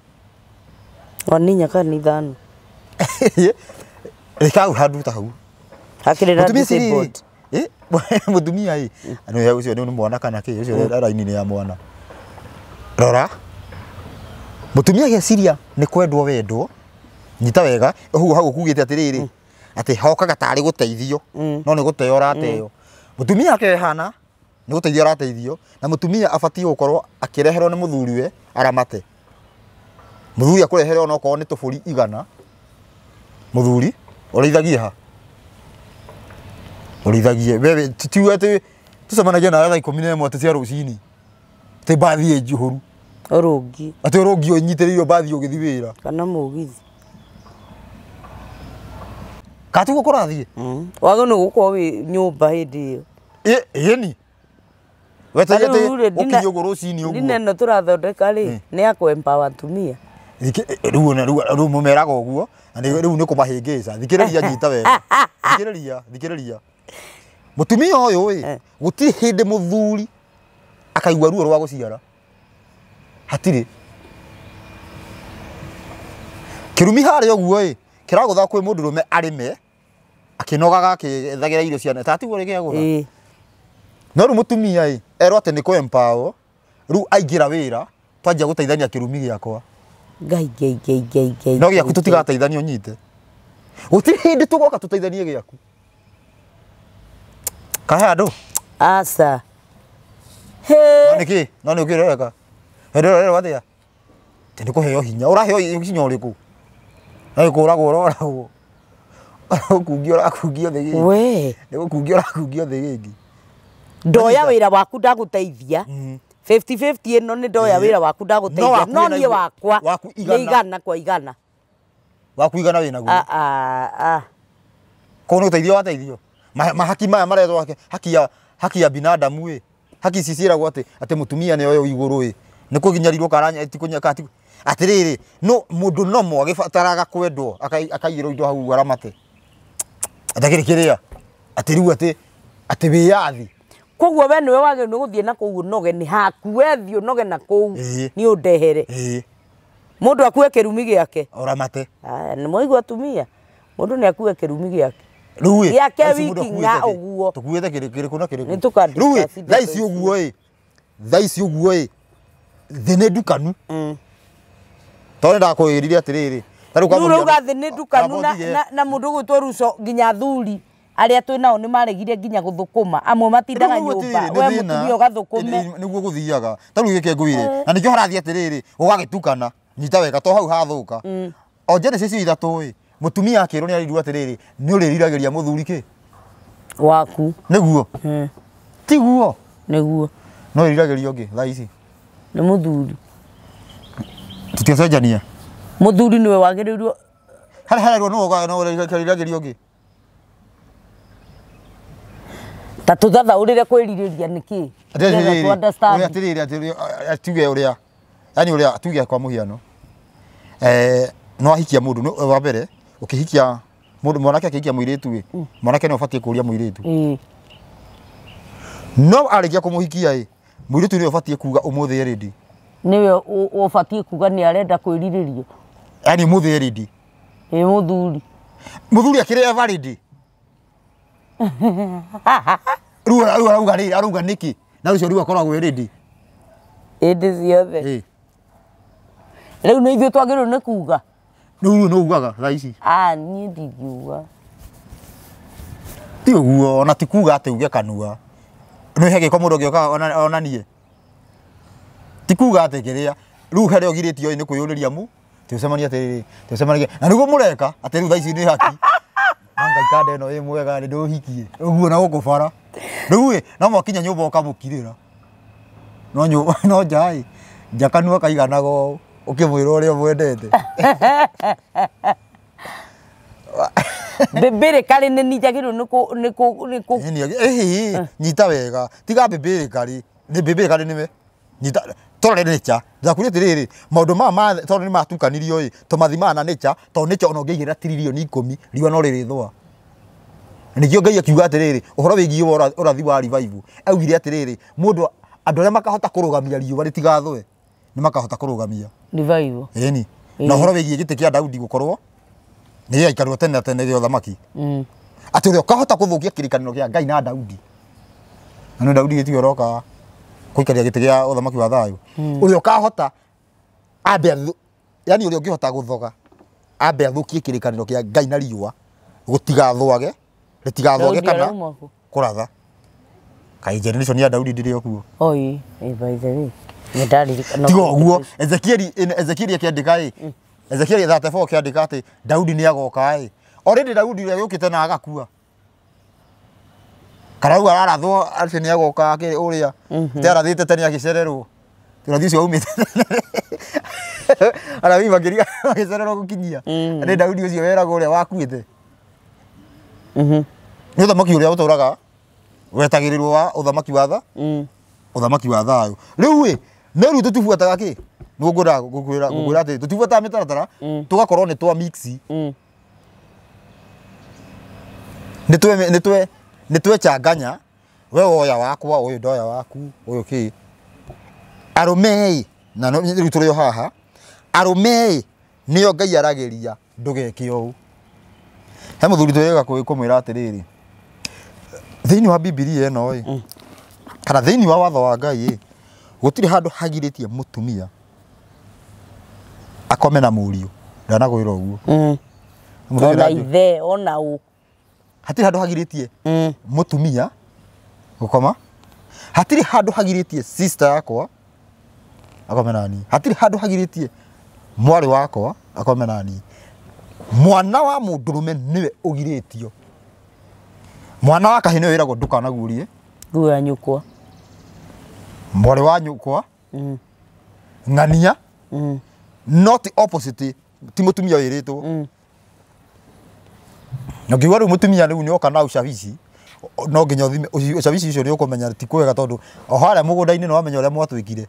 S1: ona inya kana ithano
S2: reka hau handũ ta hau
S1: hakĩrĩ na disabled
S2: mutumia ĩ nĩwe ũcio nĩ mwana kana kĩ ũcio raini-inĩ ya mwana rora mutumia ageciria nĩ kwendwo wendwo nyita wega ũguo hau kugĩte atĩrĩrĩ atĩ hokaga tarĩ gũteithio no nĩ gũteo ũrateo mũtumia akehana nĩ gũteithio arateithio na mũtumia abatiĩ gũkorwo akĩreherwo nĩ mũthuriwe aramate mũthuri akũrehere ona okorwo nĩ tũbũri 100 mũthuri ũrĩithagie ha ũrĩithagie wewe tiuge atĩ tũcemanagie nawe thaa 11 atĩ cia rũcinĩ atĩ mbathi ĩ njihũru
S1: ũrũngi
S2: atĩ ũrũngi ũnyitĩrĩirwo mbathi ũgĩthiĩ wĩra
S1: kana mũgithi
S2: katiguo kũrathiĩ
S1: wagĩrĩirwo nĩ gũkorwo wĩ nyũmba hĩndĩ
S2: ĩyo ĩni wetereire atĩ ũkinye ũguo rũcinĩ ũguo
S1: ndina ĩno tũrathondeka rĩ nĩ ya kũ empower atumia
S2: rĩu mũmeraga ũguo na rĩu nĩ kũmahĩngĩca thikĩrĩria nyita wega thikĩrĩria thikĩrĩria mũtumia ũyũ ĩ gũtirĩ hĩndĩ mũthuri akaigua ruo rwa gũciara hatirĩ Kirumi harĩa ũguo ĩ kĩragũtha kwĩ mũndũrũme arĩme akĩnogaga akĩethagira irio ciana tatiguo rĩkĩagũra. No rĩu mũtumia ĩ erwo atĩ nĩ kũ empower rĩu aingĩra wĩra twanjia gũteithania kĩrumi gĩakwa.
S1: Ngai ngai ngai ngai ngai.
S2: No gĩaku tũtigateithania ũnyite. Gũtirĩ hĩndĩ tũgoka tũteithanie gĩaku. Kahe andũ.
S1: Aca. He.
S2: No nĩkĩ? No nĩ ũkĩroreka. Hĩndĩ ĩyo atĩa? Atĩ nĩ kũheo hinya. Ũraheo hinya ũrĩkũ? No kũragwo ũroragwo. Ũkungio ũrakungio thĩ gĩngĩ.
S1: We.
S2: Nĩ gũkungio ũrakungio thĩ gĩngĩ.
S1: Ndoya wĩra waku ndagũteithia. 50-50 ĩno nĩ ndoya wĩra waku ndagũteithia. No niĩ wakwa nĩ igana kwa igana.
S2: Waku igana wĩna guo. Kũu nĩ ũteithio wateithio. Mahaki maya maretwo haki ya binadamu ĩ. Haki ici ciĩragwo atĩ atĩ mũtumia nĩ oyo igũrũ ĩ. Nĩ kũginyarirwo karanya ti kũnyaka ti atĩrĩrĩ no mũndũ nomo agĩbataraga kwendwo akaigĩrwo indo hau aramate. Atakĩrĩ kĩrĩa atĩ rĩu atĩ atĩ wĩyathi.
S1: Koguo we nĩwe wagĩrĩirwo nĩ gũthiĩ na kũu ũnoge nĩ haku we thiĩ ũnoge na kũu nĩ ũndehere. Mũndũ akue kĩrumi gĩake.
S2: Ũramate.
S1: Aya nĩ mwaigua atumia. Mũndũ nĩ akue kĩrumi gĩake.
S2: Rĩu ĩ
S1: gĩake wiki ng'a ũguo.
S2: Tũkuĩte kĩrĩkũ na kĩrĩkũ.
S1: Nĩ tũka
S2: Rĩu ĩ thaa ici ũguo ĩ. Thaa ici ũguo ĩ. Thĩ nĩ ndukanu. Tondũ ndakwĩrire atĩrĩrĩ. Ta rĩu
S1: kwa mũhiano. Rĩu thĩ nĩ ndukanu na mũndũ ũgwĩtwo Ruco nginya athuri arĩa twĩ nao nĩ maregire nginya gũthũkũma amwe matindaga nyũmba we mũtumia ũgathũkũme
S2: nĩguo gũthiaga ta rĩu gĩke ngwĩre na nĩkĩo harathiĩ atĩrĩrĩ ũgagĩtukana nyita wega to hau hathũka o Genesis icio ithatũ ĩ mũtumia akĩrwo nĩ arirwo atĩrĩrĩ nĩ ũrĩriragĩria mũthuri kĩ
S1: waku
S2: nĩguo tiguo
S1: nĩguo
S2: no ĩriragĩria ũngĩ thaa ici
S1: nĩ mũthuri
S2: tũtiacenjania
S1: mũthuri nĩwe wagĩrĩirwo
S2: harĩa harerwo no ũrĩriragĩria ũngĩ
S1: ta tũthathaũrĩre kwĩrirĩria nĩkĩ
S2: atĩrĩrĩ atĩrĩrĩ tuge ũrĩa yani ũrĩa tuge kwa mũhiano no ahikia mũndũ wa mbere ũkĩhikia mũndũ mwanake akĩhikia mũirĩtu ĩ mwanake nĩ ũbatiĩ kũria mũirĩtu no arĩkia kũmũhikia ĩ mũirĩtu nĩ ũbatiĩ kuga ũmũthĩ ready
S1: nĩwe ũbatiĩ kuga nĩ arenda kwĩrirĩrio
S2: yani ũmũthĩ ready
S1: ĩ mũthuri
S2: mũthuri akĩrĩ ever ready rĩu arauga rĩrĩ arauga nĩkĩ na ũcio rĩu akoragwo ready
S1: hĩndĩ ciothe rĩu nĩ ithuĩ twagĩrĩirwo nĩ kuga
S2: rĩu nĩ ugaga thaa ici
S1: niĩ ndingiuga
S2: ti ũguo ona ti kuga atĩ uge kanua nĩ he gĩko mũndũ ũngĩũka onanie ti kuga atĩ kĩrĩa rĩu harĩa ũgirĩtio nĩ kwĩyũrĩria mu tũcemania atĩrĩrĩ tũcemania na nĩguo mũreka atĩ rĩu thaa ici nĩ haki Ngai kanda ĩno ĩ mwega nĩ ndũhikie ũguo na gũkũ bara rĩu ĩ no mwakinya nyũmba ũkamũkirĩra no no nja ĩ nja kanua kaiganaga ũũ ũkĩmwĩra ũrĩa ũmwendete
S1: mbĩmbĩrĩ karĩ nĩ njagĩrĩirwo nĩ kũ
S2: ĩhĩ nyita wega tiga mbĩmbĩrĩ karĩ nĩ mbĩmbĩrĩ karĩ nĩwe nyita tũrore nature ndakwĩra atĩrĩrĩ maũndũ maya tondũ nĩ matukanirio ĩ tũmathimaga na nature tondũ nature ona ũngĩigĩrĩra tiririoni 10 riũa no rĩrĩthũa. Nĩkĩo Ngai akiuga atĩrĩrĩ ũhoro wĩgiĩ ũrathi wa revival augire atĩrĩrĩ mũndũ andũ arĩa makahota kũrũgamia riũa rĩtigathũe nĩ makahota kũrũgamia
S1: revival
S2: ĩni na ũhoro wĩgiĩ gĩtĩ kĩa Daudi gũkorwo nĩ gĩgaikarwo tene na tene gĩa ũthamaki atĩ ũrĩa ũkahota kũthũkia kĩrĩkanĩro kĩa Ngai na Daudi na nĩ Daudi gĩtiwe ũroka kũikaria gĩtĩ gĩa ũthamaki wa thayũ ũrĩa ũkahota ambe yani ũrĩa ũngĩhota gũthoga ambe athũkie kĩrĩkanĩro kĩa Ngai na riũa gũtigathũage rĩtigathũage kana kũratha kaĩ generation ya Daudi ndĩrĩ o kuo
S1: oi by the way nĩ ndaririkana
S2: tiga ũguo Ezekieli akĩandĩka ĩ Ezekieli 34 akĩandĩka atĩ Daudi nĩ agoka ĩ already Daudi ũrĩa yũkĩte na agakua kana rĩu ararathwo atĩ nĩ agoka ũrĩa tarathĩte tene agĩcererwo ũrathi ũcio waumĩte arathi makĩria magĩcererwo gũkinyia nĩ Daudi ũcio weragwo ũrĩa wakuĩte nĩ ũthamaki ũrĩa ũtũraga wetagĩrĩrwo wa ũthamaki wa tha ũthamaki wa thayũ rĩu ĩ no rĩu tũtibuataga kĩ nĩguo ngwendaga gũkwĩra atĩ tũtibuataga mĩtaratara tũgakorwo nĩ twa mix nĩ twechanganya we woya wakwa ũyũ ndoya waku ũyũ kĩ arũme ĩ na rĩu tũrĩ o haha arũme ĩ Nĩyo Ngai aragĩria ndũgeke ũũ. He mũthuri twĩrĩga kũmwĩra atĩrĩrĩ, thĩinĩ wa Bibilia ĩno ĩ, kana thĩinĩ wa watho wa Ngai ĩ, gũtirĩ handũ hagirĩtie mũtumia akome na mũriũ. Ndanagwĩra ũguo.
S1: Ona ithe ona ũ.
S2: Hatirĩ handũ hagirĩtie mũtumia gũkoma. Hatirĩ handũ hagirĩtie sister yakwa akome na niĩ. Hatirĩ handũ hagirĩtie mwarĩ wakwa akome na niĩ. Mwana wa mũndũrũme nĩwe ũgirĩtio. Mwana wa kahĩĩ nĩwe wĩragwo ndũkanaguũrie
S1: nguo ya nyũkwa,
S2: mwarĩ wa nyũkwa, ng'ania, not opposite, ti mũtumia wĩrĩtwo. Na ngiuga rĩu mũtumia rĩu nĩoka na ushawishi, no nginya ũthime ushawishi ũcio nĩ ũkũmenya ti kwega tondũ o harĩa mũgũnda-inĩ nĩ wamenya ũrĩa mwatwĩkire.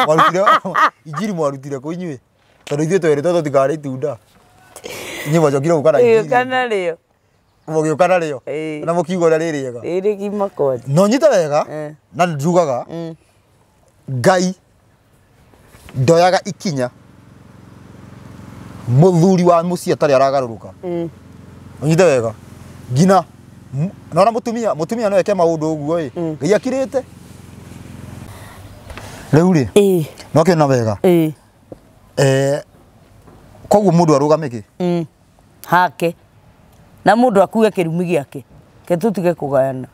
S2: Mwarutire injiri, mwarutire kũ inyuĩ? Tondũ ithuĩ twerĩtwo tũtikarĩe itunda. Inyuĩ mwacokire gũka na injiri.
S1: Kana rĩo.
S2: Mũgĩũka narĩo. Na mũkiuga ũrĩa rĩrĩega.
S1: Rĩrĩ gima kwanja.
S2: No nyite wega na njugaga Ngai ndoyaga ikinya mũthuri wa mũciĩ atarĩ aragarũrũka. Ũnyite wega ngina nona mũtumia no eke maũndũ ũguo ĩ, Ngai akirĩte rĩu rĩ no kĩona wega. Koguo mũndũ arũgame kĩ
S1: hake na mũndũ akue kĩrumi gĩake ke tũtige kũgayana.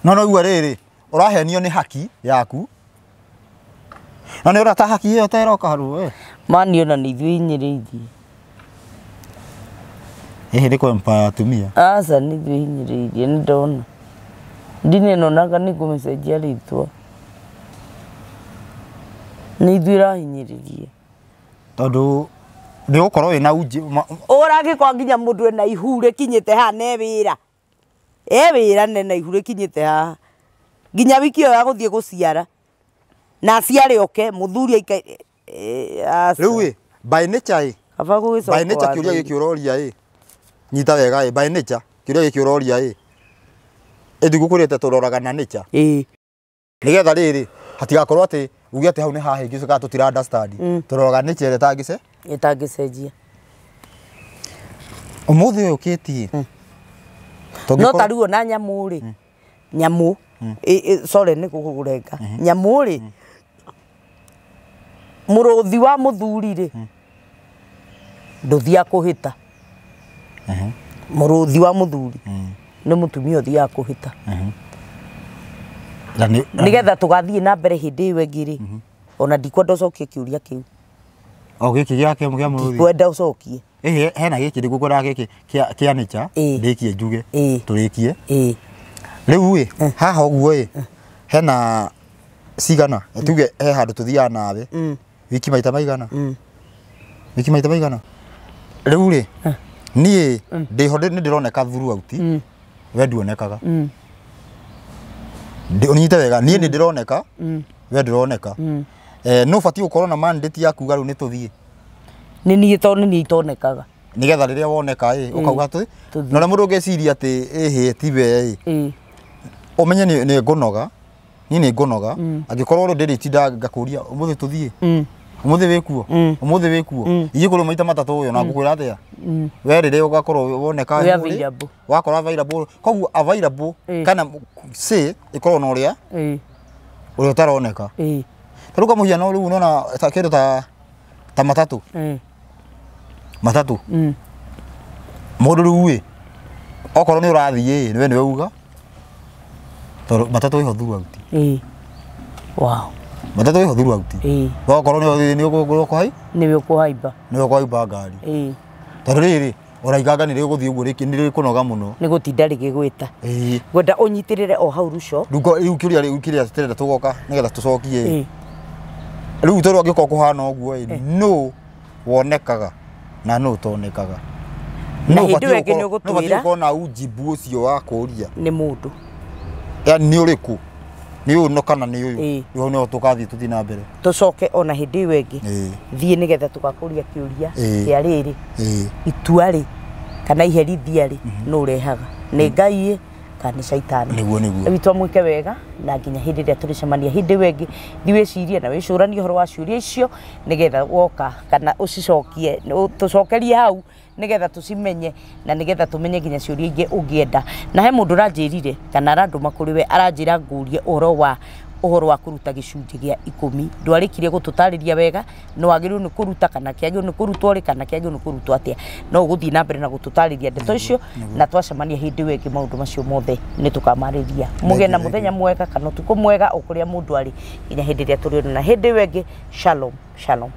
S2: No no igua rĩrĩ ũrahenio nĩ haki yaku na nĩ ũrata haki ĩyo teroka haru we
S1: mani ona nĩ ithuĩ hinyĩrĩirie.
S2: Hihi nĩ kwempa atumia?
S1: Aca nĩ ithuĩ hinyĩrĩirie, nĩ ndona ndini ĩno nanga nĩ ngũmĩcenjia rĩtwa. Nĩ ithuĩ ĩrahinyĩrĩria
S2: tondũ nĩ ũgũkorwo wĩna unji
S1: ũragĩkwa nginya mũndũ ena ihu rĩkinyĩte haha na e wĩra nena ihu rĩkinyĩte haha nginya wiki ĩyo ya gũthiĩ gũciara na aciare oke mũthuri aikaire.
S2: Rĩu ĩ by nature ĩ, by nature kĩũria gĩkĩ ũroria ĩ, nyita wega ĩ, by nature kĩũria gĩkĩ ũroria ĩ, ĩndigũkwĩrĩte tũroraga na nature nĩgetha rĩrĩ hatigakorwo atĩ uge atĩ hau nĩ hahĩngĩcĩka tũtira understand. Tũroraga nature ĩrĩa
S1: ĩtangĩcenjia.
S2: Ũmũthĩ ũyũ ũkĩtie
S1: no ta rĩu ona nyamũ rĩ, nyamũ sorry nĩ gũkũrenga nyamũ rĩ, mũrũthi wa mũthuri rĩ ndũthiaga kũhĩta. Mũrũthi wa mũthuri nĩ mũtumia ũthiaga kũhĩta nĩgetha tũgathiĩ na mbere hĩndĩ ĩyo ĩngĩ rĩ, ona ndikwenda ũcokie kĩũria kĩu.
S2: O gĩkĩ gĩake kĩa mũrũthi
S1: ndikwenda ũcokie.
S2: Ĩhĩ hena gĩkĩ ndĩgũkwenda gĩkĩ kĩa nature ndĩkie njuge tũrĩkie. Rĩu ĩ haha ũguo ĩ hena cigana tuge he handũ tũthiaga nawe wiki maita maigana, wiki maita maigana. Rĩu rĩ niĩ ndĩho nĩ ndĩroneka throughout, we nduonekaga. Ũnyite wega niĩ nĩ ndĩroneka we ndũroneka. No ũbatiĩ gũkorwo na mandate ya kuga rĩu nĩ tũthiĩ.
S1: Nĩ niĩ tondũ nĩ niĩ itonekaga
S2: nĩgetha rĩrĩa woneka ĩ ũkauga atĩ na ũrĩa mũndũ ũngĩciria atĩ ĩhĩ tiwe ĩ, ũmenye nĩ ngũnoga, niĩ nĩ ngũnoga angĩkorwo rĩu ndĩrĩtinda ngakũria ũmũthĩ tũthiĩ, ũmũthĩ wĩkuo, ũmũthĩ wĩkuo, ingĩkũrwo maita matatũ ũyũ na ngũkwĩra atĩa we rĩrĩa ũgakorwo woneka wakorwo available. Koguo available kana say ĩkorwo na ũrĩa ũrĩa ũtaroneka. Ta rĩu kwa mũhiano rĩu nona kĩndũ ta matatũ matatũ mũndũ rĩu ĩ okorwo nĩ ũrathiĩ ĩ we nĩwe uga tondũ matatũ ĩho throughout.
S1: Wow.
S2: Matatũ ĩho throughout. Okorwo nĩ ũkũhai
S1: nĩwe ũkũhaimba,
S2: nĩwe ũkũhaimba ngari tondũ rĩrĩ ona ikanga nĩ rĩgũthiĩ ũguo nĩ rĩkũnoga mũno
S1: nĩ gũtinda rĩgĩgwĩta. Ngwenda ũnyitĩrĩre o hau Ruco.
S2: Rĩu kĩũria rĩu kĩrĩa tũrenda tũgoka nĩgetha tũcokie rĩu tondũ angĩkorwo kũhana ũguo ĩ nũ wonekaga na nũ ũtonekaga.
S1: Na hĩndĩ ĩyo ĩngĩ nĩ ũgũtwĩra
S2: ũkorwo na ujibu ũcio wa kũũria
S1: nĩ mũndũ
S2: yani nĩ ũrĩkũ, nĩ ũyũ no kana nĩ ũyũ. Rĩu hau nĩho tũgathiĩ tũthiĩ na mbere
S1: tũcoke ona hĩndĩ ĩyo ĩngĩ thiĩ nĩgetha tũgakũria kĩũria kĩa rĩrĩ itua rĩ kana iherithia rĩ nũ ũrehaga, nĩ Ngai ĩ Kana nĩ caitani.
S2: Nĩguo.
S1: Witũ amwĩke wega na nginya hĩndĩ ĩrĩa tũrĩcemania hĩndĩ ĩyo ĩngĩ, thiĩ wĩcirie na wĩcũranie ũhoro wa ciũria icio nĩgetha woka kana ũcicokie, tũcokerie hau nĩgetha tũcimenye na nĩgetha tũmenye nginya ciũria ingĩ ũngĩenda. Na he mũndũ ũranjĩrire kana arandũma kũrĩ we, aranjĩra ngũrie ũhoro wa kũruta gĩcunjĩ gĩa 10. Ndwarĩkirie gũtũtarĩria wega no wagĩrĩirwo nĩ kũruta kana kĩagĩrĩirwo nĩ kũrutwo rĩ, kana kĩagĩrĩirwo nĩ kũrutwo atĩa. No ũgũthiĩ na mbere na gũtũtarĩria ndeto icio, na twacemania hĩndĩ ĩyo ĩngĩ maũndũ macio mothe nĩ tũkamarĩria. Mũgĩe na mũthenya mwega kana ũtukũ mwega o kũrĩa mũndũ arĩ, nginya hĩndĩ ĩrĩa tũrĩonana hĩndĩ ĩyo ĩngĩ. Shalom, shalom.